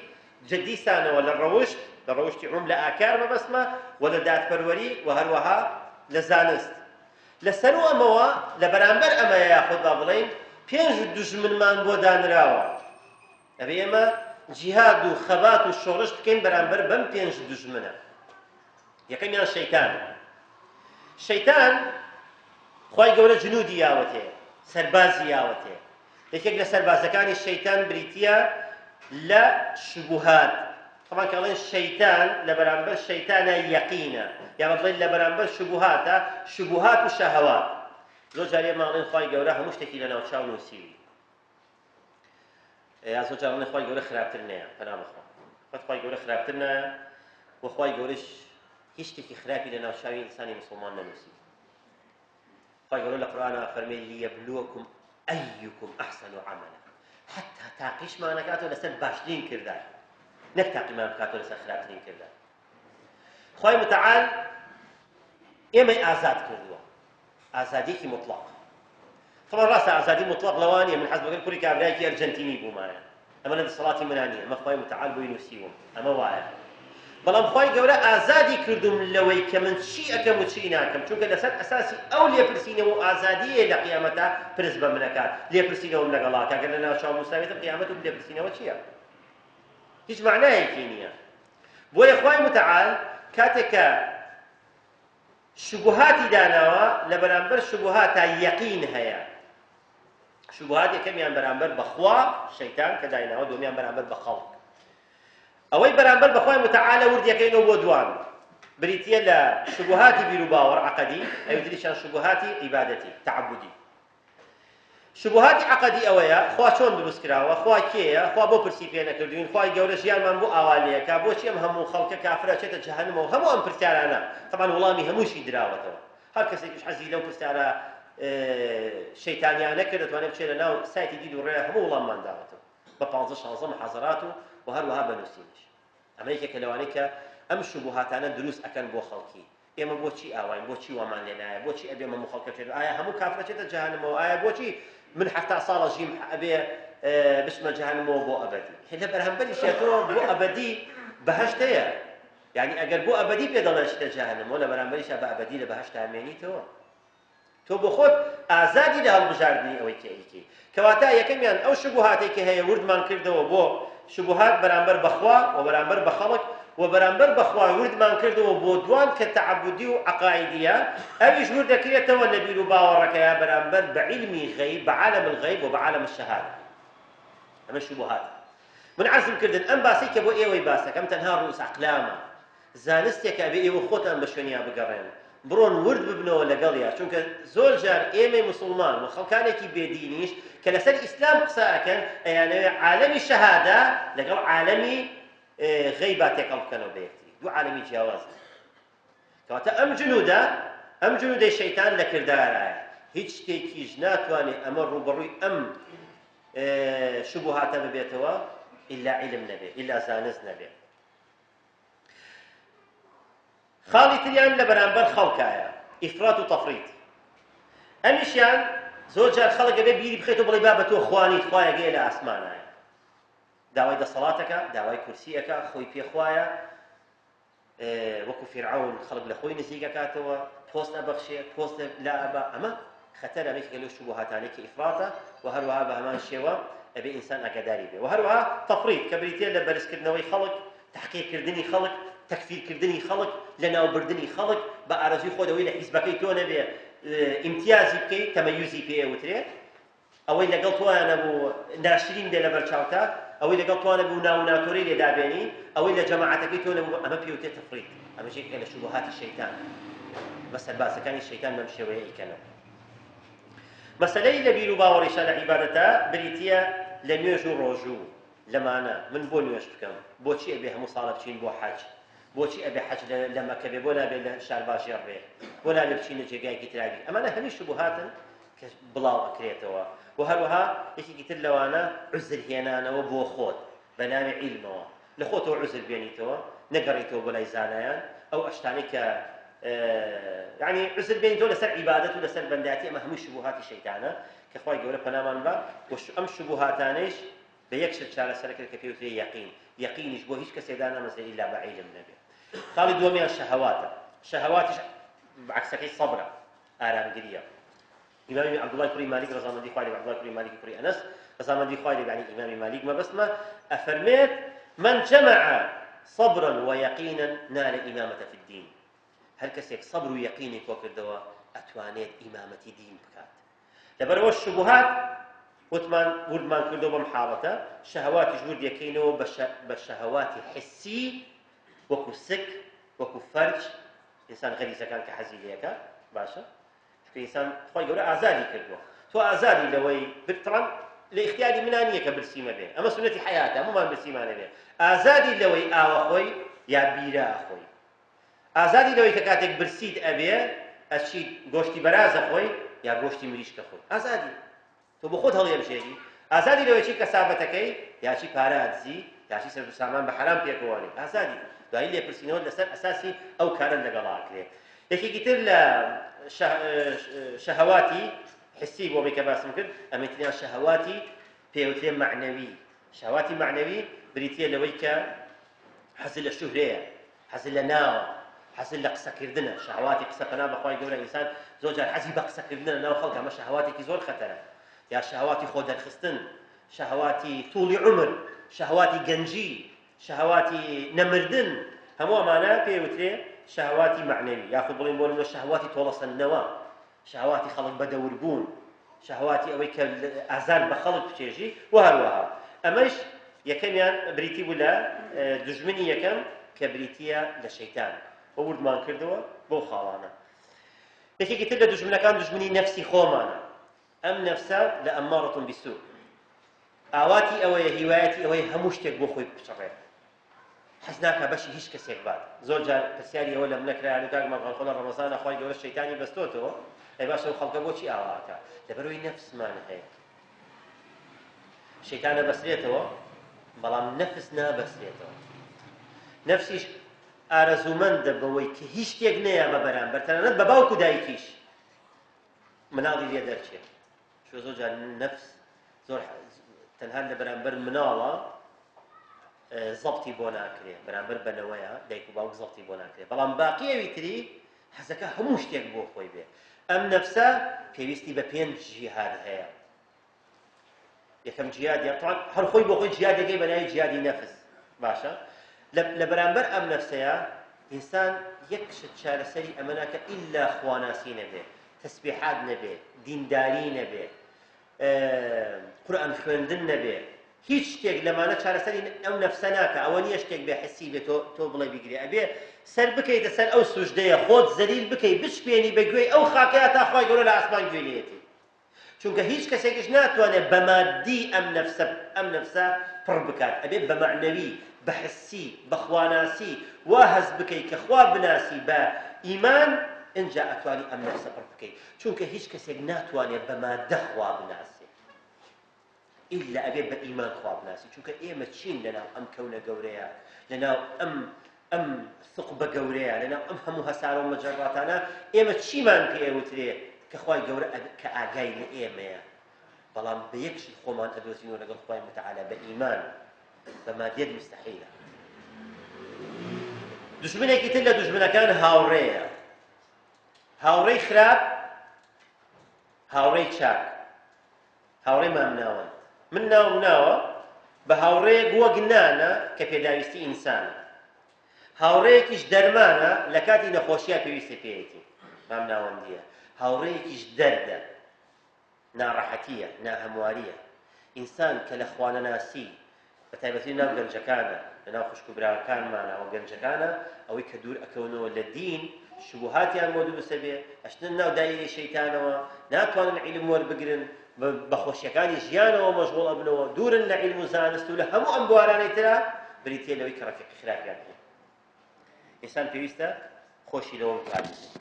جدیسانەوە لە ڕەوشت لە ڕەوشتی عوم لە ئاکار مەبەستمە و لە دادپەروەری و هەروەها لە زانست لە سەروو ئەمەوە، لە بەرامبەر ئەمەیە یاخود با بڵێین پێنج دوژمنمان بۆ دانراوە. ئەبێ ئێمە جیهاد و خەبات و شۆڕش بکەین بەرامبەر بەم پێنج دوژمنە. یەکەمیان شەیتان. شەیتان خوای گەورە جنودی یاوەتێ، سەربازی یاوەتێ. یەکێک لە سەربازەکانی شەیتان بریتییە لە شوبوهات. طبعا کە ئەڵێن شەیتان لە بەرامبەر شەیتانە یەقینە، یا بە بڵێن لە بەرامبەر شوبوهاتە، شوبوهات و شەهەوات. زۆر جار ئێمە ئەڵێن خوای گەورە هەموو شتێکی لە ناوچاو نووسیوی. یا زۆر جار ئەڵێن خوای گەورە خراپتر نەیە، پەنا بەخوا. قەت خوای گەورە خراپتر نایە و خوای گەورەش هیچ شتێکی خراپی لە ناوچاوی ئینسانی مسلمان نەنووسی. خوای گەورە لە قورئانا ئەفەرمێ لیبلوکم ایکم احسن عملا حتی تاقیشمان ئەکاتەوە لەسەر باشترین کردار نەک تاقیمان بکاتەوە لەسەر خراپترین کردار. خوای متعال ئێمەی ئازاد کردووە، ئازادیەکی مطلق. طبعا ڕاستە ئازادی مطلق لەوە نییە من حەز بەگەر کوڕی کابرایەکی ئەرجەنتینی بوومایە، ئەمە لە دەسەڵاتی منا نییە، ئەمە خوای متعال بۆی نووسیوم، ئەمە وایە. بەڵام خوای گەورە ئازادی کردوم لەوەی کە من چی ئەکەم و چی ناکەم، چونکە لەسەر ئەساسی ئەو لێپرسینەوە و ئازادیەیە لە قیامەتا پرس بە من ئەکات، لێپرسینەوەم لەگەڵا ئەکا، گەر لە ناوچاوم نووسراوێتم قیامەت و لێپرسینەوە چییە؟ هیچ مەعنایەکی نییە. بۆیە خوای متعال کاتێک کە شوبهاتی داناوە لە بەرامبەر شوبهاتا یەقین هەیە. شوبهات یەکەمیان بەرامبەر بە خوا شەیتان کە دایناوە، دووەمیان بەرامبەر بە خەڵک. ئەوەی بەرامبەر بە خوای متعالە وردیەکەینەوە بۆ دوان بریتییە لە شوبهاتی بیروباوەڕ عەقەدی، ئەوی تریشیان شوبهاتی عیبادەتی تەعەبودی. شوبهاتی عەقەدی ئەوەیە خوا چۆن دروست کراوە، خوا کێیە، خوا بۆ پرسی پێ نەکردوین، خوای گەورە ژیانمان بۆ ئاوا لێکا، بۆچی ئەم هەموو خەڵکە کافرە چێتە جەهەنمەوە، هەموو ئەم پرسیارانە تەبعەن وڵامی هەمووشی دراوەتەوە. هەر کەسێکیش حەزی لەو پرسیارە شەیتانیانە کرد دەتوانێت بچێت لە ناو سایتی دید و ڕێ هەموو وڵاممان داوەتەوە بە پانزە شانزە محازەرات و و هەروەها بە نووسینیش. ئەمە یەکێکە لەوانەی کە ئەم شوبهاتانە دروست ئەکەن بۆ خەڵکی. ئێمە بۆچی ئاواین؟ بۆچی وامان لێ نایە؟ بۆچی ئەبێ هەموو خەڵکە بچێت؟ ئایا هەموو کافرە چێتە جەهەنمەوە؟ ئایا بۆچی من 70 ساڵە ژیم ئەبێ بچمە جەهەنمەوە بۆ ئەبەدی؟ لە بەرامبەریشە تۆ بۆ ئەبەدی بەهەشت هەیە. یعنی ئەگەر بۆ ئەبەدی پێ دەڵێ چیتە جەهەنمەوە، لە بەرامبەریشە بە ئەبەدی لە بەهەشتا مێنیتەوە. تۆ بۆ خۆت ئازادی لە هەڵبژاردنی ئەوەی کە ئەیکەی. کەواتە یەکەمیان ئەو شوبهاتەی کە هەیە وردمان کردەوە بۆ شوبهات بەرامبەر بە خوا و بەرامبەر بە خەڵک و بەرامبەر بە خوا وردمان کردەوە بۆ دوان کە تەعەبودی و عەقائیدیە، ئەویش ورد دەکرێتەوە لە بیر و باوەڕەکەیا بەرامبەر بە عیلمی غەیب، بە عالم الغیب و بە عالم الشهادە. ئەمە شوبهاتە. من عەرزم کردن ئەم باسەی کە بۆ ئێوەی باس دەکەم تەنها ڕووس ئەقلامە، زانستێکە ئەبێ ئێوە خۆتان بە شوێنیا بگەڕێن، بڕۆن ورد ببنەوە لەگەڵیا، چونکە زۆر جار ئێمەی موسڵمان و خەڵکانێکی بێ دینیش کە لەسەر ئیسلام قسە ئەکەن ئەیانەوێ عالەمی شەهادە لەگەڵ عالەمی غەیبا تێکەڵ بکەنەوە بە یەکتری، دوو عالەمی جیاوازن. کەواتە ئەم جنودە، ئەم جنودەی شەیتان لە کردارایە، هیچ شتێکیش ناتوانێ ئەمە ڕووبەڕووی ئەم شوبهاتە ببێتەوە ئیلا عیلم نەبێ، ئیلا زانست نەبێ. خاڵی تریان لە بەرامبەر خەڵکایە، ئیفرات و تەفریت. ئەمیشیان زۆر جار خەڵک ئەبێ بیری بخێتەوە بڵێ بابە تۆ خوا نیت، خوایەک هەیە لە ئاسمانایە، داوای دەسەڵاتەکە، داوای کورسیەکە، خۆی پێ خوایە، وەکو فیرعەون خەڵک لە خۆی نزیک ئەکاتەوە، پۆست ئەبەخشێ، پۆست لا ئەبا. ئەمە خەتەرە، ئەمە یەکێکە لەو شوبهاتانەی کە ئیفراتە و هەروەها بە هەمان شێوە ئەبێ ئینسان ئاگاداری بێ. و هەروەها تەفریت کە بریتییە لە بەرزکردنەوەی خەڵک، تەحقیرکردنی خەڵک، تەکفیرکردنی خەڵک، لەناوبردنی خەڵک بە ئارەزووی خۆت، ئەوەی لە حیزبەکەی تۆ نەبێ ئیمتیازی بکەی، تەمەیوزی پێ ئەوترێ، ئەوەی لەگەڵ تۆیا نەبوو ناشرین بێ لەبەر چاوتا، ئەوەی لەگەڵ تۆ نەبوو ناو و ناتۆرەی لێ دابێنی، ئەوەی لە جەماعەتەکەی تۆ نەبوو، ئەمە پێوتێ تەفریت. ئەمەش یەکێکە لە شوبهاتی شەیتان، بە سەربازەکانی شەیتان بەم شێوەیە ئەیکەنەوە. مەسەلەی لە بیر و باوەڕیشا لە عیبادەتا بریتییە لە نوێژ و ڕۆژوو. لەمانە من بۆ نوێژ بکەم؟ بۆچی ئەبێ هەموو ساڵە بچین بۆ حەج؟ بۆچی ئەبێ حەج لە مەکە بێ؟ بۆ نابێ لە شارباژێڕ بێ؟ بۆ نابێ بچینە جێگایەکی ترابی؟ ئەمانە هەمی شوبهاتن کە بڵاو ئەکرێتەوە. و هەروەها یەکێکی تر لەوانە عوزر هێنانەوە بۆ خۆت بە ناوی عیلمەوە، لە خۆتەوە عوزر بێنیتەوە، نەگەڕیتەوە بۆ لای زانایان، ئەو ئەشتانەی کە یعنی عوزر بێنیتەوە لەسەر عیبادەت و لەسەر بەندایەتی، ئەمە هەمووی شوبهاتی شەیتانە کە خوای گەورە پەنامان با. و ئەم شوبهاتانەیش بە یەک شت چارەسەر ئەکرێت کە پێوترێ یەقین، یەقینیش بۆ هیچ کەسێک دانامەزرێ ئیلا بە عیلم نەبێ. خاڵی دووەمیان شەهەواتە، شەهەواتیش عەکسەکەی سەبرە، ئارامگرییە. ئیمامی عەبدوڵای کوڕی مالیک ڕەزامەندی خوای لێ، عەبدوڵای کوڕی مالیکی کوڕی ئەنەس ڕەزامەندی خوای لێ، یعنی ئیمامی مالیک مەبەستمە، ئەفەرمێت من جمع صبرا ويقينا نال إمامة في الدين. هەر کەسێک سەبر و یەقینی کۆکردەوە ئەتوانێت ئیمامەتی دین بکات. لەبەرئەوە شوبهات وتمان وردمان کردەوە بەم حاڵەتە، شەهەواتیش وردیەکەینەوە بە شەهەواتی حسی وەکو سک، وەکو فەرج، ئینسان غەریزەکان کە حەزی لێکە باشە، چونکە ئینسان خوای گەورە ئازادی کردووە، تۆ ئازادی لەوەی طبعا لە ئیختیاری منا نییە کە برسیمە بێ، ئەمە سوننەتی حەیاتە، هەموومان برسیمانە بێ، ئازادی لەوەی ئاوە خۆی یا بیرە خۆی، ئازادی لەوەی کە کاتێک برسیت ئەبێ ئەچیت گۆشتی بەراز ئەخۆی یا گۆشتی مریشک ئەخۆی، ئازادی تۆ بۆ خۆت هەڵیەبژێری، ئازادی لەوەی چی کەسابەتەکەی یا چی پارە ئەدزی یا چی سەرو سامان بە حەرام پێکەوەنی، ئازادی دوایی لێپرسینەوەت لەسەر ئەساسی ئەو کارەت لەگەڵا ئەکرێ. یەکێکی تر لە شەهەواتی حسی بۆ کە باسم کرد ئەمەی تریان شەهەواتی پێوترێ مەعنەوی. شەهواتی مەعنەوی بریتییە لەوەی کە حەزت لە شوهرەیە، حەزت لە ناوە، حەزت لە قسەکردنە، شەهواتی قسە پەنا بەخوای گەورە ئینسان زۆر جار حەزی بە قسەکردنە لەناو خەڵک ئەمە شەهواتێکی زۆر خەتەرە، یا شەهواتی خۆ دەرخستن، شەهواتی توڵی عومر، شەهواتی گەنجی، شەهواتی نەمردن، هەموو ئەمانە پێی وترێ شەهواتی مەعنەوی، یاخود بڵێین بۆ نمونە شەهواتی تۆڵەسەندنەوە، شەهواتی خەڵک بەدەور بوون، شەهواتی ئەوەی کە ئازار بە خەڵک بچێژی و هەروەها ئەمەش یەکەمیان بریتی بوو لە دوژمنی یەکەم کە بریتییە لە شەیتان و وردمان کردەوە بەو خاڵانە. یەکێکی تر لە دوژمنەکان دوژمنی نەفسی خۆمانە. ئەم نەفسە لە ئەممارەتون بیسوء ئاواتی ئەوەیە هیوایەتی ئەوەیە هەموو شتێک بۆ خۆی بچڕێت. حەز ناکا بەشی هیچ کەسێک بات. زۆر جار پرسیاری ئەوە لە منە کرا یانی کاک مەرغان خۆ لە ڕەمەزانا خوای گەورە شەیتانی بەستۆتەوە ئەی باشە ئەو خەڵکە بۆچی ئاوا ئەکا؟ لەبەرئەوەی نەفسمان هەیە. شەیتان ئەبەسرێتەوە بەڵام نەفس نابەسرێتەوە. نەفسیش ئارەزوومەندە بەوەی کە هیچ شتێک نەیا بە بەرامبەر تەنانەت بە باوک و دایکیش مناڵی لێ دەرچێت. چونکە زۆر جار نەفس زۆر تەنها لە بەرامبەر مناڵە زەبتی بۆ ناکرێ بەرامبەر بەنەوەیە دایک و باوک زەبتی بۆ ناکرێ بەڵام باقی ئەوی تری حەزەکە هەموو شتێک بۆ خۆی بێ ئەم نەفسە پێویستی بە پێنج جیهاد هەیە یەکەم جیاد یان هەر خۆی بۆ خۆی جیادەکەی بە ناوی جیادی نەفس باشە لە بەرامبەر ئەم نەفسەیە ئینسان یەک شت چارەسەری ئەمە ناکە ئیلا خواناسی نەبێ تەسبیحات نەبێ، دینداری نەبێ، قورئان خوێندن نەبێ، هیچ شتێک لەمانە چارەسەری ئەو نەفسە ناکا، ئەوە نییە شتێک بێ حسی بێ تۆ تۆ بڵێ بیگرێ، ئەبێ سەر بکەیتە سەر ئەو سوجدەیە، خۆت زەلیل بکەی، بچپێنی بە گوێی ئەو خاکەیا تا خوای گەورە لە ئاسمان گوێی لێیەتی. چونکە هیچ کەسێکیش ناتوانێت بە مادی ئەم نەفسە ئەم نەفسە پڕ بکات، ئەبێ بە مەعنەوی، بە حسی، بە خواناسی، وا هەست بکەی کە خوا بناسی بە ئیمان ئنجا ئەتوانی ئەم نەفسە پڕ بکەی، چونکە هیچ کەسێک ناتوانێت بە مادە خوا بناسێ ئیلا ئەبێ بە ئیمان خوا بناسی، چونکە ئێمە چین لەناو ئەم کەونە گەورەیە، لەناو ئەم ئەم ثقبە گەورەیە، لەناو ئەم هەموو هەسارە و مەجەڕاتانە ئێمە چیمان پێ ئەوترێ کە خوای گەورە کە ئاگای لە ئێمەیە، بەڵام بە یەک شت خۆمان ئەدۆزینەوە لەگەڵ خوای متعالی بە ئیمان، بە مادیەت مستحیلە. دوژمنێکی تر لە دوژمنەکان هاوڕێیە، هاوڕێی خراپ، هاوڕێی چاک. هاوڕێی مامناوەند. من ناوم ناوە بە هاوڕێیەک وەک نانە کە پێداویستی ئینسانە. هاوڕێیەکیش دەرمانە لە کاتی نەخۆشیا پێویستی پێیەتی. مامناوەندییە. هاوڕێیەکیش دەردە. ناڕەحەتییە، ناهەموارییە. ئینسان کە لە خوانەناسی بە تایبەتی لەناو گەنجەکانە، لەناو خوشک و براکانمانە و گەنجەکانە، ئەوەی کە دوور ئەکەونەوە لە دین، شوبوهاتیان بۆ دروست ئەبێ، ئەچنە ناو دایرەی شەیتانەوە، ناتوانن عیلم وەربگرن، بە خۆشیەکانی ژیانەوە مەشغوڵ ئەبنەوە، دوورن لە عیلم و زانست و لە هەموو ئەم بوارانەی ترا، بریتیە لەوەی کە ڕەفیقی خراپیان هەیە. ئینسان پێویستە خۆشی لەوە بپارێزێت.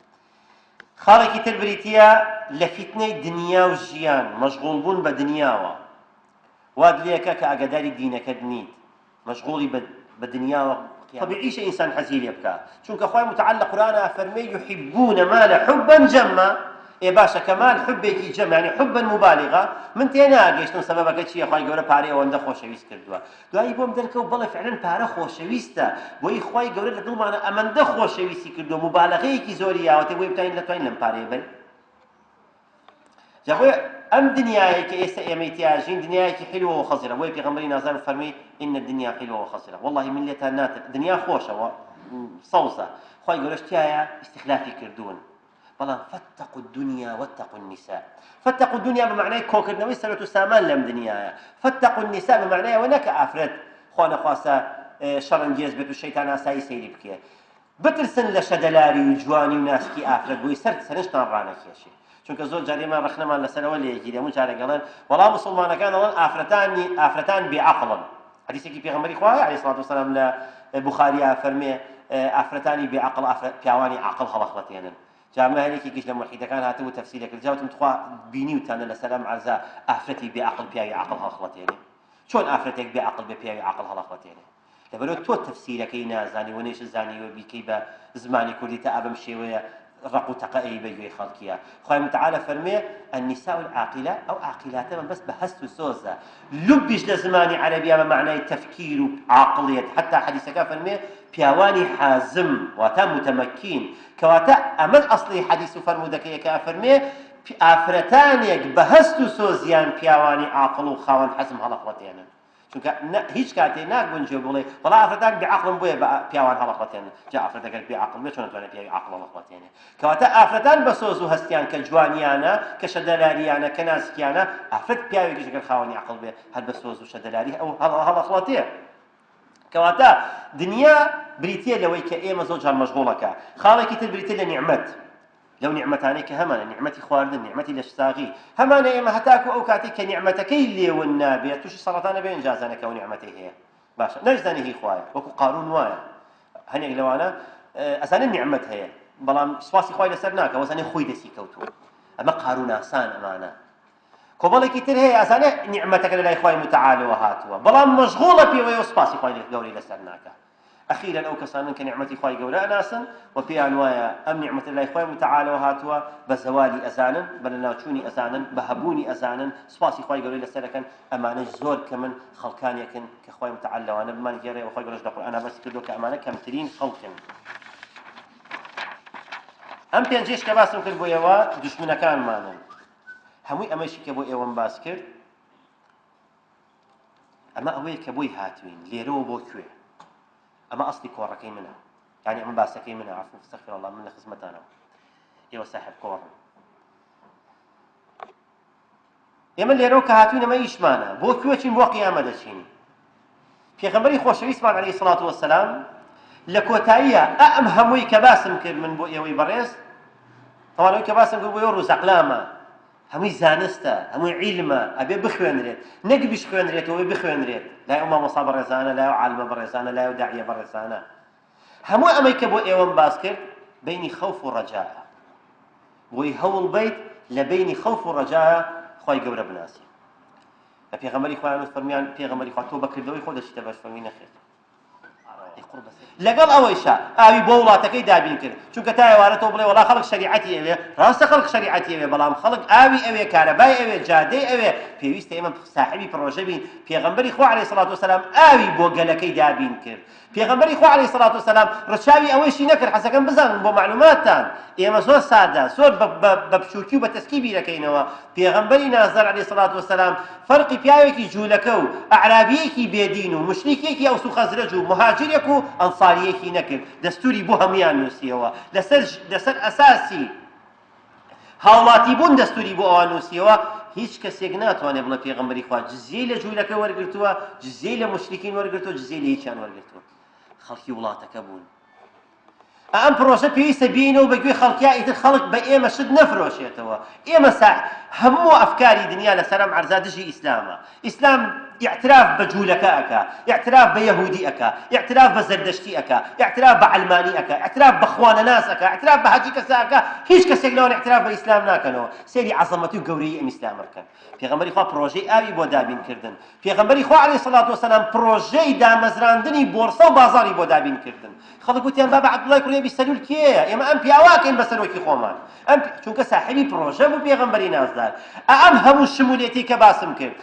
خاڵێکی تر بریتییە لە فیتنەی دنیا و ژیان، مەشغوڵ بوون بە دنیاوە وات لێکە کە ئاگاداری دینەکەت نیت، مەشغوڵی بە دنیاوە، تەبیعیشە ئینسان حەزی لێ بکا، چونکە خوای متعال لە قورئانا ئەفەرموێ یحبون مال حبا جما، ئێ باشە کە مال حوبێکی جەم یانی حبا مبالغە، من تێناگەیشتم سەبەبەکە چییە خوای گەورە پارەی ئەوەندە خۆشەویست کردووە، دوایی بۆم دەرکەوت بەڵێ فعلەن پارە خۆشەویستە بۆیی خوای گەورە لە دڵمانە ئەمەندە خۆشەویستی کردووە موبالەغەیەکی زۆری یاوەتێ بۆی بتوانین نەتوانین لەم پارەیە بەرین جا بۆیە ئەم دنیایەی کە ئێستا ئێمەی تیا ژین دنیایەکی حلوە و خەزرە بۆیە پێغەمبەری نازار فەرمی ئین الدنیا حلوە و خەزرە واللهی من لێتان ناتر دنیا خۆشە و سەوزە. خوای گەورەش تیایا ئیستخلافی کردوون بەڵام فاتقوا الدنیا واتقوا النساء فاتقوا الدنیا بە معنای کۆکردنەوەی سەرەت و سامان لەم دنیاە فاتقوا النساء بە معنای ئەوە نەکە ئافرەت خوا نەخواستە شەڕەنگێز بێت و شەیتان ئاسایی سەیری بکێ بترسن لە شەدەلاری و جوانی و ناسکی ئافرەت بۆی سەر سەرنجتان ڕانەکێشێ چونکە زۆر جار ئێمە ڕەخنەمان لەسەرەوە لێگیرێ هەموو جارێک ئەڵێن وەڵا موسڵمانەکان ئەڵێن ئافرەتانی ئافرەتان بێ عەقڵن حەدیسێکی پێغەمبەری خوا عەلەیهی سڵات وسلام لە بوخاریا فەرمێ ئافرەتانی بێ عەقڵ پیاوانی عەقڵ هەڵەخڵەتێنن جا ئەمە هەرێکێکیش لە مولحیدەکان هاتبوو تەفسیرە کرد جا وتم تخوا بینیوتانە لەسەر ئەم عەرزە ئافرەتی بێ عەقڵ پیاوی عەقڵ هەڵخڵەتێنێ چۆن ئافرەتێک بێ عەقڵ بێ پیاوی عەقڵ هەڵەخڵەتێنێ لەبەرئەوە تۆ تەفسیرەکەی نازانی و نەیشت زانیوە بیکەی بە زمانی کوردی تا ئابەم شێوەیە ڕەق و تەقە ئەی بە گوێی خەڵکیە خوای متعالە فەرمێ النساء العاقلە ئەو عاقلاتە مەبەست بە هەست و سۆزە لبیش لە زمانی عەرەبیا بە معنای تەفکیر و عاقڵیەت حتا حەدیسەکە فەرمێ پیاوانی حازم واتا متمکین کەواتە ئەمە ئەسڵی حەدیس و فەرموودەکەیە کە ئەفەرمێ ئافرەتانێک بە هەست و سۆزیان پیاوانی عاقڵ و خاوەن حەزم هەڵەخڵەتێنن چونکە هیچ کاتێ ناگونجێ بڵێ وەڵا ئافرەتان بێ عەقڵن بۆیە بە پیاوان هەڵەخڵەتێنن جا ئافرەت ئەگەر بێ عەقڵ بێ چۆن ئەتوانێ پیاوی عەقڵ هەڵەخڵەتێنێ کەواتە ئافرەتان بە سۆز و هەستیان کە جوانیانە کە شەدەلاریانە کە ناسکیانە ئافرەت پیاوێکیش ئەگەر خاوەنی عەقڵ بێ هەر بە سۆز و شەدەلاری ئەو هەڵەخڵەتێ کەواتە دنیا بریتییە لەوەی کە ئێمە زۆر جار مەشغوڵەکە خاڵێکی تر بریتیە لە نیعمەت لەو نیعمەتانەی کە هەمانە، نیعمەتی خواردن، نیعمەتی لەشساغی، هەمانە ئێمە هەتاکو ئەو کاتەی کە نیعمەتەکەی لێ ون نابێت تووشی سەڕەتان نەبێت ئینجا ئەزانێت کە ئەو نیعمەتەی هەیە باشە نەشزانێ هی خوایە وەکو قارون وایە هەنێک لەوانە ئەزانێت نیعمەت هەیە بەڵام سوپاسی خوای لەسەر ناکە وەزانێ خۆی دەستی کەوتووە ئەمە قاروناسان ئەمانە کۆمەڵێکی تر هەیە ئەزانێ نیعمەتەکە لە لای خوای متعالەوە هاتووە بەڵام مەشغوڵە پێوەیە و سوپاسی خوای گەورەی لەسەر ناکە ئەخیرەن ئەو کەسانەن کە نیعمەتی خوای گەورە ئەناسن و پێیان وایە ئەم نیعمەتە لای خوای متعالەوە هاتووە بە زەوالی ئەزانن بە لەناوچوونی ئەزانن بە هەبوونی ئەزانن سوپاسی خوای گەورەی لەسەر ئەکەن ئەمانەش زۆر کەمن خەڵکانێکن کە خوای متعال لەوانە بمانگێڕێ و خوای گەورەش لە قورئانا باسی کردووە کە ئەمانە کەمترین خەڵکن. ئەم پێنجەیش کە باسم کرد بۆ ئێوە دوشمنەکانمانن هەمووی ئەمەشی کە بۆ ئێوەم باس کرد ئەمە ئەوەیە کە بۆی هاتوین لێرەوە بۆ کوێ ئەمە ئەسلی کۆڕەکەی منە یعنی ئەمە باسەکەی منە عفو استغفر الله من لە خزمەتانەوە ئێوە ساحب کۆڕن ئێمە لێرەوە کە هاتوین ئەمە ئیشمانە بۆ کوێ چین بۆ قیامە دەچین پێغەمبەری خۆشەویستمان عەلەیهی سڵات وەسەلام لە کۆتاییە ئەم هەمووی کە باسم کرد من بۆ ئێوەی بەڕێز تەوانەوەی کە باسم کرد بۆ ئێوە ڕووزەقلامە هەمووی زانستە، هەمووی عیلمە، ئەبێ بخوێنرێت، نەک بیشخوێنرێتەوە ئەبێ بخوێنرێت لای ئەو مامۆستا بەڕێزانە، لای ئەو عالمە بەڕێزانە، لای ئەو داعیە بەڕێزانە. هەموو ئەمەی کە بۆ ئێوەم باس کرد بەینی خەوف و ڕەجایە. بۆی هەوڵ بەیت لە بەینی خەوف و ڕەجایە خوای گەورە بناسی. لە پێغەمبەری خۆیان فەرمیان پێغەمبەری خوا تۆ بە کردەوەی خۆ دەچیتە بەش فەرمی نەخێر. لەگەڵ ئەوەیشا ئاوی بۆ وڵاتەکەی دابین کرد چونکە تا ئێوارە تۆ بڵێ وەڵا خەڵک شەریعەتی ئەوێ ڕاستە خەڵک شەریعەتی ئەوێ بەڵام خەڵک ئاوی ئەوێ کارەبای ئەوێ جادەی ئەوێ پێویستە ئێمە ساحبی پڕۆژە بین پێغەمبەری خوا عەلەیهی سڵات وسلام ئاوی بۆ گەلەکەی دابین کرد پێغەمبەری خوا عەلەیهی سڵات وسلام ڕچاوی ئەوەیشی نەکرد حەزەکەم بزانن بۆ معلوماتتان ئێمە زۆر سادە زۆر بە بچووکی و بە تەسکی بیرەکەینەوە پێغەمبەری نازدار عەلەیهی سڵات وسلام فەرقی پیاوێکی جوولەکە و ئەعرابییەکی بێ دین و موشریکێکی ئەوس و خەزرەج و موهاجیرێک و ئەنسارییەکی نەکرد، دەستووری بۆ هەموویان نووسییەوە، لەسەر لەسەر ئەساسی هاوڵاتیبوون دەستووری بۆ ئەوان نووسییەوە، هیچ کەسێک ناتوانێت بڵێ پێغەمبەری خوا جزیەی لە جوولەکە وەرگرتووە، جزیەی لە موشریکین وەرگرتووە، جزیەی لە هیچیان وەرگرتووە. خەڵکی وڵاتەکە بوون. ئەم پرۆژە پێویستە بێینەوە بە گوێی خەڵکیا ئیتر خەڵک بە ئێمە شت نەفرۆشێتەوە ئێمە سا هەموو ئەفکاری دنیا لەسەر ئەم عەرزا دژی ئیسلامە ئیسلام ئیعتراف بە جوولەکە ئەکا ئیعتراف بە یەهودی ئەکا ئیعتراف بە زەردەشتی ئەکا ئیعتراف بە عەلمانی ئەکا ئیعتراف بە خوانەناس ئەکا ئیعتراف بە هەرچی کەسە ئەکا هیچ کەسێک لەوان ئیعتراف بە ئیسلام ناکەنەوە سەیری عەزەمەتی و گەورەیی ئەم ئیسلامە بکەن پێغەمبەری خوا پرۆژەی ئاوی بۆ دابین کردن پێغەمبەری خوا علیە سڵات وسلام پرۆژەی دامەزراندنی بۆرسە و بازاڕی بۆ دابین کردن خەڵک وتیان بابە عەبدوڵای کوڕی ئەبی سەلول کێیە ئێمە ئەم پیاوە ئەکەین بە سەرۆکی خۆمان ئەم چونکە ساحێبی پرۆژە بوو پێغەمبەری نازدار ئەم هەموو شمولێتی کە باسم کرد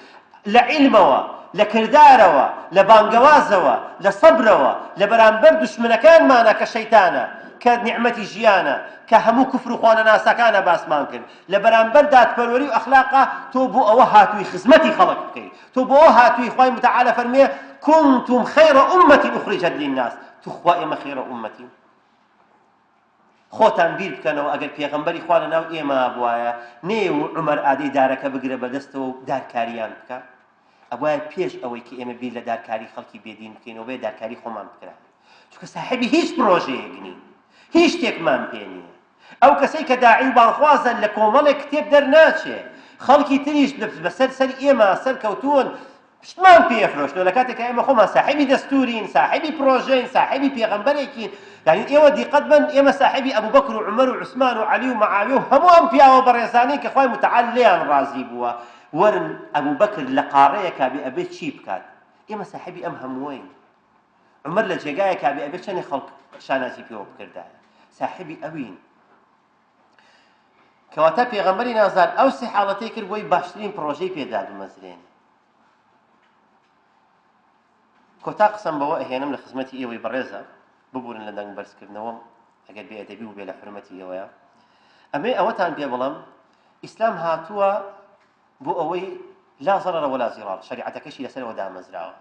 لە عیلمەوە لە کردارەوە لە بانگەوازەوە لە سەبرەوە لە بەرامبەر دوشمنەکانمانە کە شەیتانە کە نیعمەتی ژیانە کە هەموو کوفر و خوانەناسەکانە باسمان کرد لە بەرامبەر دادپەروەری و ئەخلاقا تۆ بۆ ئەوە هاتووی خزمەتی خەڵک بکەی تۆ بۆ ئەوە هاتووی خوای متعالە فەرموێ کنتم خیر امة اخرجت للناس توخوا ئێمە خێرە ئومەتین؟ خۆتان بیر بکەنەوە ئەگەر پێغەمبەری خوا لەناو ئێمە بوایە نەیە و عومەر ئادەی دارەکە بگرە بەدەستەوە و دارکاریان بکە؟ ئەبوایە پێش ئەوەی کە ئێمە بیر لە دارکاری خەڵکی بێدین بکەینەوە بێ دارکاری خۆمان بکرا، چونکە ساحێبی هیچ پرۆژەیەک نین، هیچ شتێکمان پێ نییە. ئەو کەسەی کە داعی و بانگخوازە لە کۆمەڵێک کتێب دەرناچێ، خەڵکی تریش بەسەر سەری ئێمە سەرکەوتوون، شتمان پێ ئەفرۆشنەوە لە کاتێکا ئێمە خۆمان ساحێبی دەستوورین، ساحێبی پرۆژەین، ساحێبی پێغەمبەرێکین. یانی ئێوە دیقەت بەن ئێمە ساحێبی ئەبوبەکر و عومەر و عوسمان و عەلی و مەعاویە و هەموو ئەم پیاوە بەڕێزانەین کە خوای متعال لێیان ڕازی بووە. وەرن ئەبوبەکر لە قاڕەیەکا بێ ئەبێ چی بکات؟ ئێمە ساحێبی ئەم هەمووەین. عومەر لە جێگایەکا بێ ئەبێ چەنێ خەڵک شانازی پێوە بکردایە. ساحێبی ئەوین. کەواتە پێغەمبەری نازدار ئەو سێ حاڵەتەی کرد بۆی باشترین پڕۆژەی پێ دابمەزرێنێ. کۆتا قسەم بەوە ئەهێنم لە خزمەتی ئێوەی بەڕێزە، ببورن لە دەنگ بەرزکردنەوەم ئەگەر بێ ئەدەبی بووبێ لە حورمەتی ئێوەیە. ئەمەی ئەوەتان پێ بڵێم ئیسلام هاتووە بۆ ئەوەی لا ضرر ولا ضرار، شەریعەتەکەشی لەسەرەوە دامەزراوە.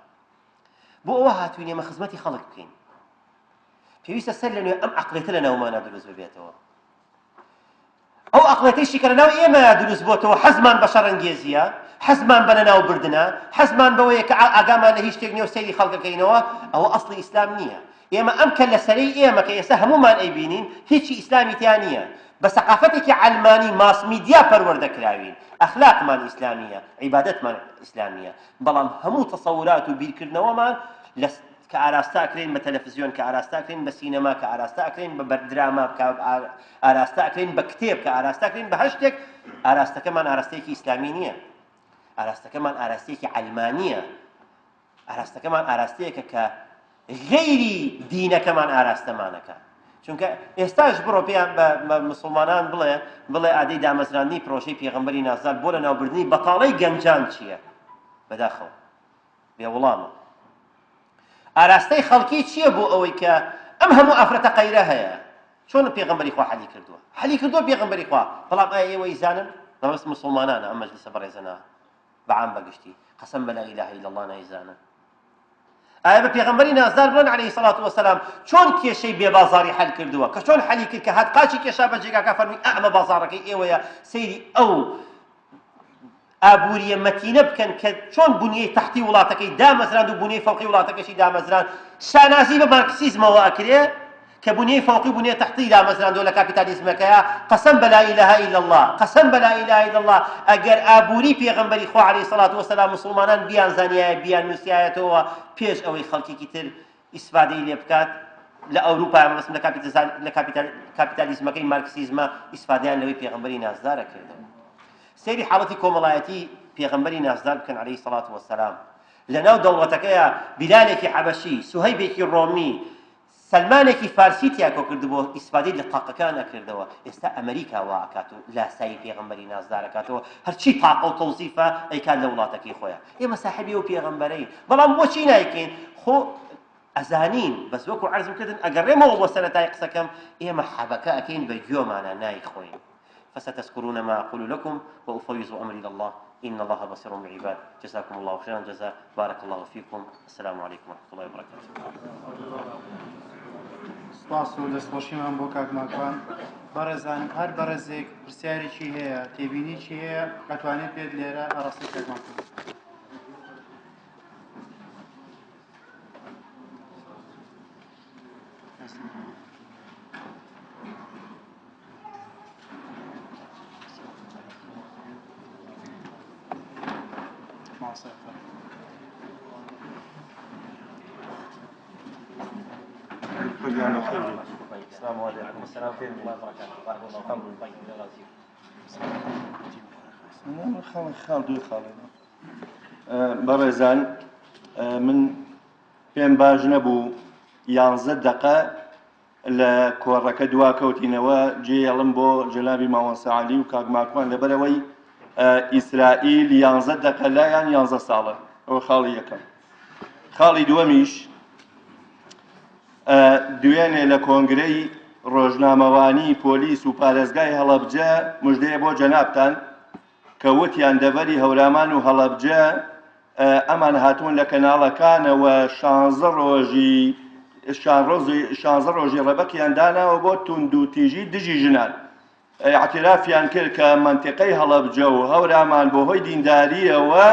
بۆ ئەوە هاتووین ئێمە خزمەتی خەڵک بکەین. پێویستە سەر لە نوێ ئەم عەقڵێتە لە ناومانە دروست ببێتەوە. ئەو ئەقڵێتەیشی کە لەناو ئێمەیا دروست بۆتەوە حەزمان بە شەڕەنگێزییە، حەزمان بە لەناوبردنە، حەزمان بەوەیە کە ئاگامان لە هیچ شتێک نییە و سەیری خەڵک ئەکەینەوە، ئەوە ئەسڵی ئیسلام نییە. ئێمە ئەم کەللەسەرەی ئێمە کە ئێستا هەموومان ئەیبینین هیچی ئیسلامی تیا نییە. بە سەقافەتێکی عەلمانی ماس میدیا پەروەردە کراوین. ئەخلاقمان ئیسلامییە، عیبادەتمان ئیسلامییە، بەڵام هەموو تەسەورات و بیرکردنەوەمان لە کە ئاراستە ئەکرێین بە تەلەفزیۆن، کە ئاراستە ئەکرێین بە سینەما، کە ئاراستە ئەکرێین بە دراما، کە ئاراستە ئەکرێین بە کتێب، کە ئاراستە ئەکرێین بە هەر شتێک، ئاراستەکەمان ئاراستەیەکی ئیسلامی نییە. ئاراستەکەمان ئاراستەیەکی عەلمانییە. ئاراستەکەمان ئاراستەیەکە کە غەیری دینەکەمان ئاراستەمانەکە. چونکە ئێستاش بڕۆ پێیان بە مسلمانان بڵێ بڵێ ئادەی دامەزراندنی پرۆژەی پێغەمبەری نازدار بۆ لەناوبردنی بەتاڵەی گەنجان چییە؟ بەداخەوە بێ وڵامە. ئاراستەی خەڵکی چییە بۆ ئەوەی کە ئەم هەموو ئافرەتە قەیرە هەیە؟ چۆن پێغەمبەری خوا حەلی کردووە؟ حەلی کردووە پێغەمبەری خوا، بەڵام ئایا ئێوە ئیزانن؟ مەبەست مسوڵمانانە ئەم مەجلیسە بەڕێزە نا، بە عام بە گشتی، قەسەم بە لا اله الا اللە نایزانن. ئایا بە پێغەمبەری نازدار بڵێن عەلەیهی سەڵات وەسەلام چۆن کێشەی بێ بازاڕی حەل کردووە؟ کە چۆن حەلی کرد کە هات قاچی کێشا بە جێگاکە فەرمووی ئا ئەمە بازاڕەکەی ئێوەیە، سەیری ئەو ئابوورییە مەتینە بکەن کە چۆن بونیەی تەحتی وڵاتەکەی دامەزراند و بونیەی فەوقی وڵاتەکەشی دامەزراند، شانازی بە مارکسیزمەوە ئەکرێ کە بونیەی فەوقی و بونیەی تەحتی دامەزراندووە لە کاپیتالیزمەکەیا، قەسەم بە لا الە الا اللە، قەسەم بە لا الە الا اللە ئەگەر ئابووری پێغەمبەری خوا علیە سڵات وسلام موسڵمانان بیانزانیایە بیاننووسیایەتەوە پێش ئەوەی خەڵکێکی تر ئیسفادەی لێ بکات لە ئەوروپا مەبەستم لە لە کاپیتالیزمەکەی مارکسیزمە ئیسفادەیان لەوەی پێغەمبەری نازدارە کردەوە. سەیری حاڵەتی کۆمەڵایەتی پێغەمبەری نازدار بکەن عەلەیهی سەڵات وەسەلام لەناو دەوڵەتەکەیا بیلالێکی حەبەشی، سوهەیبێکی ڕۆمی، سەلمانێکی فارسی تیا کۆکردبووە ئیسفادەی لە تاقەکان ئەکردەوە، ئێستا ئەمریکا وا ئەکات و لاسایی پێغەمبەری نازدار ئەکاتەوە هەرچی تاقە و تەوزیفە ئەیکات لە وڵاتەکەی خۆیا. ئێمە ساحێبی ئەو پێغەمبەرەین بەڵام بۆچی نایکەین؟ خۆ ئەزانین بەس وەکو عەرزم کردن ئەگەڕێمەوە بۆ سەرەتای قسەکەم ئێمە حەبەکە ئەکەین بە گوێمانا نایخۆین. فستذكرون ما أقول لكم وأفوض أمري إلى الله إن الله بصير بالعباد جزاكم الله خيرا الجزاء بارك الله فيكم السلام عليكم ورحمة الله وبركاته. سپاس و دەستخۆشیمان بۆ کاک ماکوان. بەڕێزان هەر بەڕێزێک پرسیارێکی هەیە تێبینیی هەیە ئەتوانێت بێت لێرە ئاڕاستەی کاک ماکوان. بەڕێزان من پێم باش نەبوو یانزە دەقە لە کۆڕەکە دوا کەوتینەوە جێیەڵم بۆ جەنابی مامۆستا عەلی و کاک ماکوان لەبەرەوەی ئیسرائیل یانزە دەقە لایان یانزە ساڵە ئەوە خاڵی یەکەم خاڵی دووەمیش دوێنێ لە کۆنگرەی ڕۆژنامەوانی پۆلیس و پارێزگای هەڵەبجە مژدەیە بۆ جەنابتان کە وتیان دەڤەری هەورامان و هەڵەبجە ئەمان هاتوون لە کەناڵەکانەوە شانزە ڕۆژی شانزە ڕۆژی ڕەبەقیان داناوە بۆ توندوتیژی دژی ژنان. ئیعترافیان کرد کە مەنتیقەی هەڵەبجە و هەورامان بەهۆی دیندارییەوە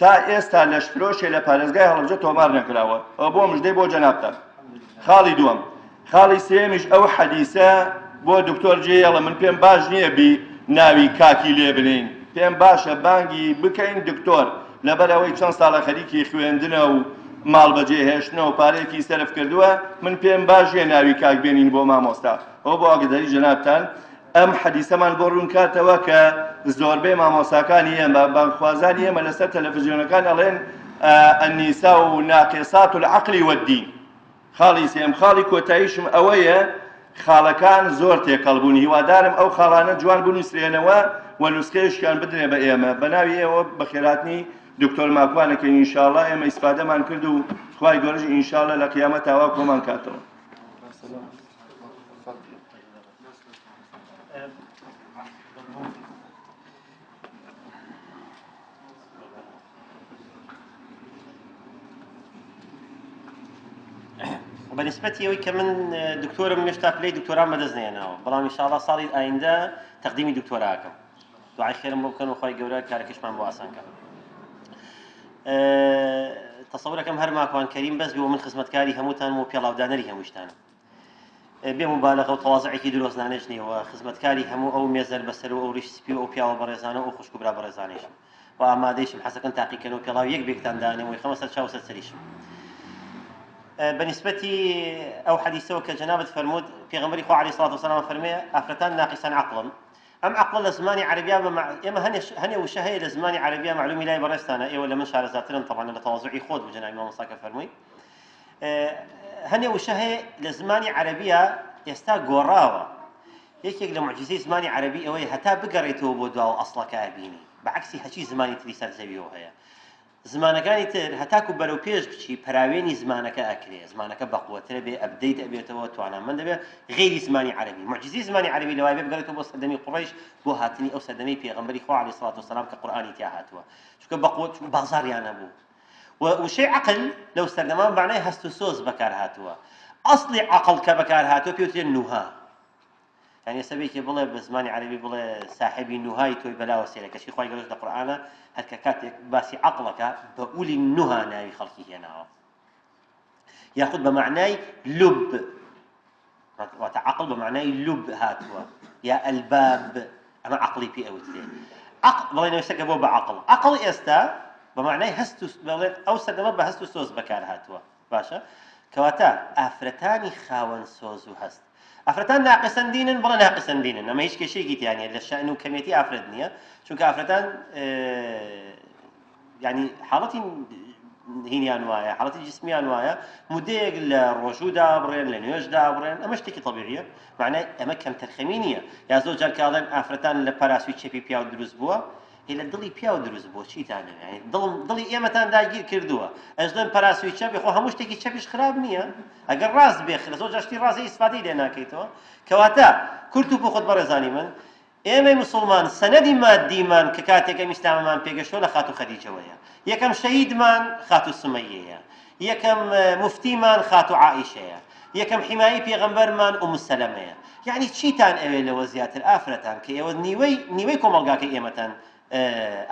تا ئێستا لەشفرۆشێ لە پارێزگای هەڵەبجە تۆمار نەکراوە. ئەوە بۆ مژدەی بۆ جەنابتان. خاڵی دووەم. خاڵی سێیەمیش ئەو حەدیسە بۆ دکتۆر جێیەڵە من پێم باش نییە بی ناوی کاکی لێ بنێین پێم باشە بانگی بکەین دکتۆر لەبەر ئەوەی چەند ساڵە خەریکی خوێندنە و ماڵ بەجێ هێشتنە و پارەیەکی سەرف کردووە من پێم باش نییە ناوی کاک بێنین بۆ مامۆستا ئەوە بۆ ئاگداری جەنابتان ئەم حەدیسەمان بۆ ڕوون کاتەوە کە زۆربەی مامۆساکانی ئێمە بانگخوازانی ئێمە لەسەر تەلەفزیۆنەکان ئەڵێن النساء ناقصات العقل والدین خاڵی سێیەم، خاڵی کۆتاییشم ئەوەیە خاڵەکان زۆر تێکەڵ بوون، هیوادارم ئەو خاڵانە جوان بنووسرێنەوە و نوسخەیەشیان بدرێ بە ئێمە. بە ناوی ئێوە بەخێرهاتنی دکتۆر ماکوان ئەکەین ان شاء اللە ئێمە ئیسفادەمان کرد و خوای گەورەش ان شاء اللە لە قیامەتا وا کۆمان کاتەوە. بە نسبەتی ئەوەی کە من دکتۆرم هێشتا پلەی دکتۆرام بەدەست نێناوە بەڵام ئینشاءاللە ساڵی ئایندە تەقدیمی دکتۆراکەم دوعای خێرم بۆ بکەن و خوای گەورە کارەکەشمان بۆ ئاسان کە تەسەورەکەم هەر ماکوان کەریم بەس بۆ من خزمەتکاری هەمووتان و پێڵاودانەری هەمووشتانم بێ موبالەغە و تەوازعێکی درۆزنانەش نییە و خزمەتکاری هەموو ئەو مێزەر بەسەر و ئەو ڕیش سپی و ئەو پیاوە بەڕێزانە و ئەو خوشک و برا بەڕێزانەیشم و ئامادەیشم حەزەکەن تاقیکەنەوە پێڵاو یەک بێکتان دانێم و خەمە سەر چاو سەر سەریشم بە نسبەتی ئەو حەدیسەوە کە جەنابت فەرمووت پێغەمبەری خوا عەلەیهی سڵات وسلام فەرمێ ئافرەتان ناقیسان عەقڵن ئەم عەقڵە لە زمانی عەرەبیا بە ئێمە هەنێ هەنێ وشە هەیە لە زمانی عەرەبیا مەعلومی لای بەڕێزتانە ئێوە لە من شارەزاترن تەبعەن لە تەوازوعی خۆت بوو جەنابی مامۆستا کە فەرمووی هەنێ وشە هەیە لە زمانی عەرەبیە ئێستا گۆڕاوە یەکێک لە معجزەی زمانی عەرەبی ئەوەیە هەتا بگەڕێتەوە بۆ دواوە ئەسڵەکە ئەبینی بە عەکسی هەچی زمانی تری سەر زەویەوە هەیە زمانەکانی تر هەتاکو بەرەو پێش بچی پەراوێنی زمانەکە ئەکرێ زمانەکە بەقوەترە بێ update ئەبێتەوە توانامەند دەبێ غەیری زمانی عەرەبی معجزەی زمانی عەرەبی لەوای بێ بگەڕێتەوە بۆ سەردەمی قوڕەیش بۆ هاتنی ئەو سەردەمەی پێغەمبەری خوا عەلەیهی سڵات وسەلام کە قورئانی تیا هاتووە چونکە بەقوەت بازاڕیان هەبوو و وشەی عەقل لەو سەردەمە بە مەعنای هەست و سۆز بەکار هاتووە ئەسڵی عەقڵ کە بەکار هاتووە پێوترێ نوها یعنی ئێستا بێکێ بڵێ بە زمانی عەرەبی بڵێ ساحێبی نوهای تۆی بەلاوە سێرە کەچی خوای گەورەش لە قورئانە هەر کە کاتێک باسی عەقڵەکە بە ئولی نوها ناوی خەڵکی هێناوە یاخود بە معنای لب واتە عەقڵ بە معنای لب هاتووە یا ئەلباب ئەمە عەقڵی پێ ئەوترێ عەقڵ بڵێ نوێسەکە بۆ بە عەقڵ عەقڵ ئێستا بە معنای هەست و بڵێن ئەو سەردەمە بە هەست و سۆز بەکار هاتووە باشە کەواتە ئافرەتانی خاوەن سۆز و هەست ئافرەتان ناقسەن دینن بڵێ ناقسەن دینن ئەمە هیچ کێشەیەکی تیا نییە لە شأن و کەمێتی ئافرەت نییە چونکە ئافرەتان ینی حاڵەتی هینیان وایە حاڵەتی جسمیان وایە مدەیەک لە ڕۆژوودا بڕێن لە نوێژدا بڕێن ئەمە شتێکی طبیعیە معنای ئەمە کەمتەرخەمی نییە یا زۆر جار کاڵێن ئافرەتان لە پەراسوی چەپی پیاو دروست بووە هی لە دڵی پیاو دروست بووە چیتان دەوێ یانی دڵم دڵی ئێمەتان داگیر کردووە ئەش دڵێن پەراسوی چەپ خۆ هەموو شتێکی چەپیش خراپ نییە ئەگەر ڕاست بێ خرە زۆر جار شتی ڕاست ئیسفادەی لێ ناکەیتەوە کەواتە کورت و پوخت بەڕێزانی من ئێمەی مسلمان سەنەدی مادیمان کە کاتێک ئەم ئیسلامەمان پێگەشتووە لە خاتوو خەدیجەوەیە یەکەم شەهیدمان خاتوو سومەیەیە یەکەم مفتیمان خاتوو عائیشەیە یەکەم حیمایی پێغەمبەرمان ئوم سەلەمەیە یەعنی چیتان ئەوێ لەوە زیاتر ئافرەتان کە ئێوە نیوەی نیوەی کۆمەڵگاکەی ئێمەتان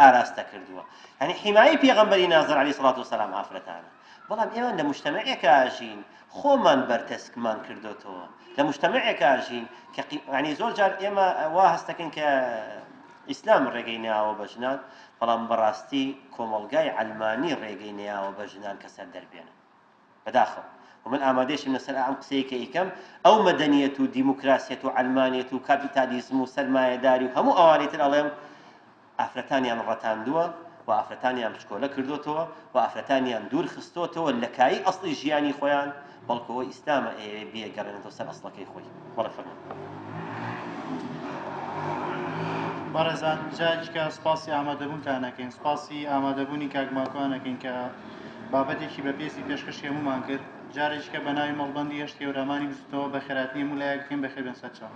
ئاراستە کردووە یعنی حیمایی پێغەمبەری نازر علی سڵات و سەلام ئافرەتانە بەڵام ئێمە لە مجتەمعێکا ژین خۆمان بەرتەسکمان کردوتەوە لە مجتەمعێکا ژین کە ینی زۆر جار ئێمە وا هەستەکەین کە ئیسلام ڕێگەی ناوە بە ژنان بەڵام بەڕاستی کۆمەڵگای عەلمانی ڕێگەی نەیاوە بە ژنان کە سەر دەربێنن بەداخەوە و من ئامادەیشم لەسەر ئەم قسەیە کە ئیکەم ئەو مەدەنیەت و دیموکراسیەت و عەلمانیەت و کاپیتالیزم و سەرمایەداری و هەموو ئەوانەی تر ئەڵێم ئافرەتانیان ڕەتاندووە و ئافرەتانیان بچکۆلە کردۆتەوە و ئافرەتانیان دوور خستۆتەوە لە کایی ئەسڵی ژیانی خۆیان بەڵکو ئەوە ئیسلامە ئەیەوێ بیگەڕێنێتەوە سەر ئەسڵەکەی خۆی بەڵێ فەرموو. بەڕێزان جارێکە سپاسی ئامادەبوونتان ئەکەین سپاسی ئامادەبوونی کاک ماکوان ئەکەین کە بابەتێکی بەپێزی پێشکەشی هەموومان کرد جارێکە بە ناوی مەڵبەندی هەشتی هەورامانی بزوتنەوە بەخێراتنی هەموو لایەک بکەین بەخێربێن سەرچاو.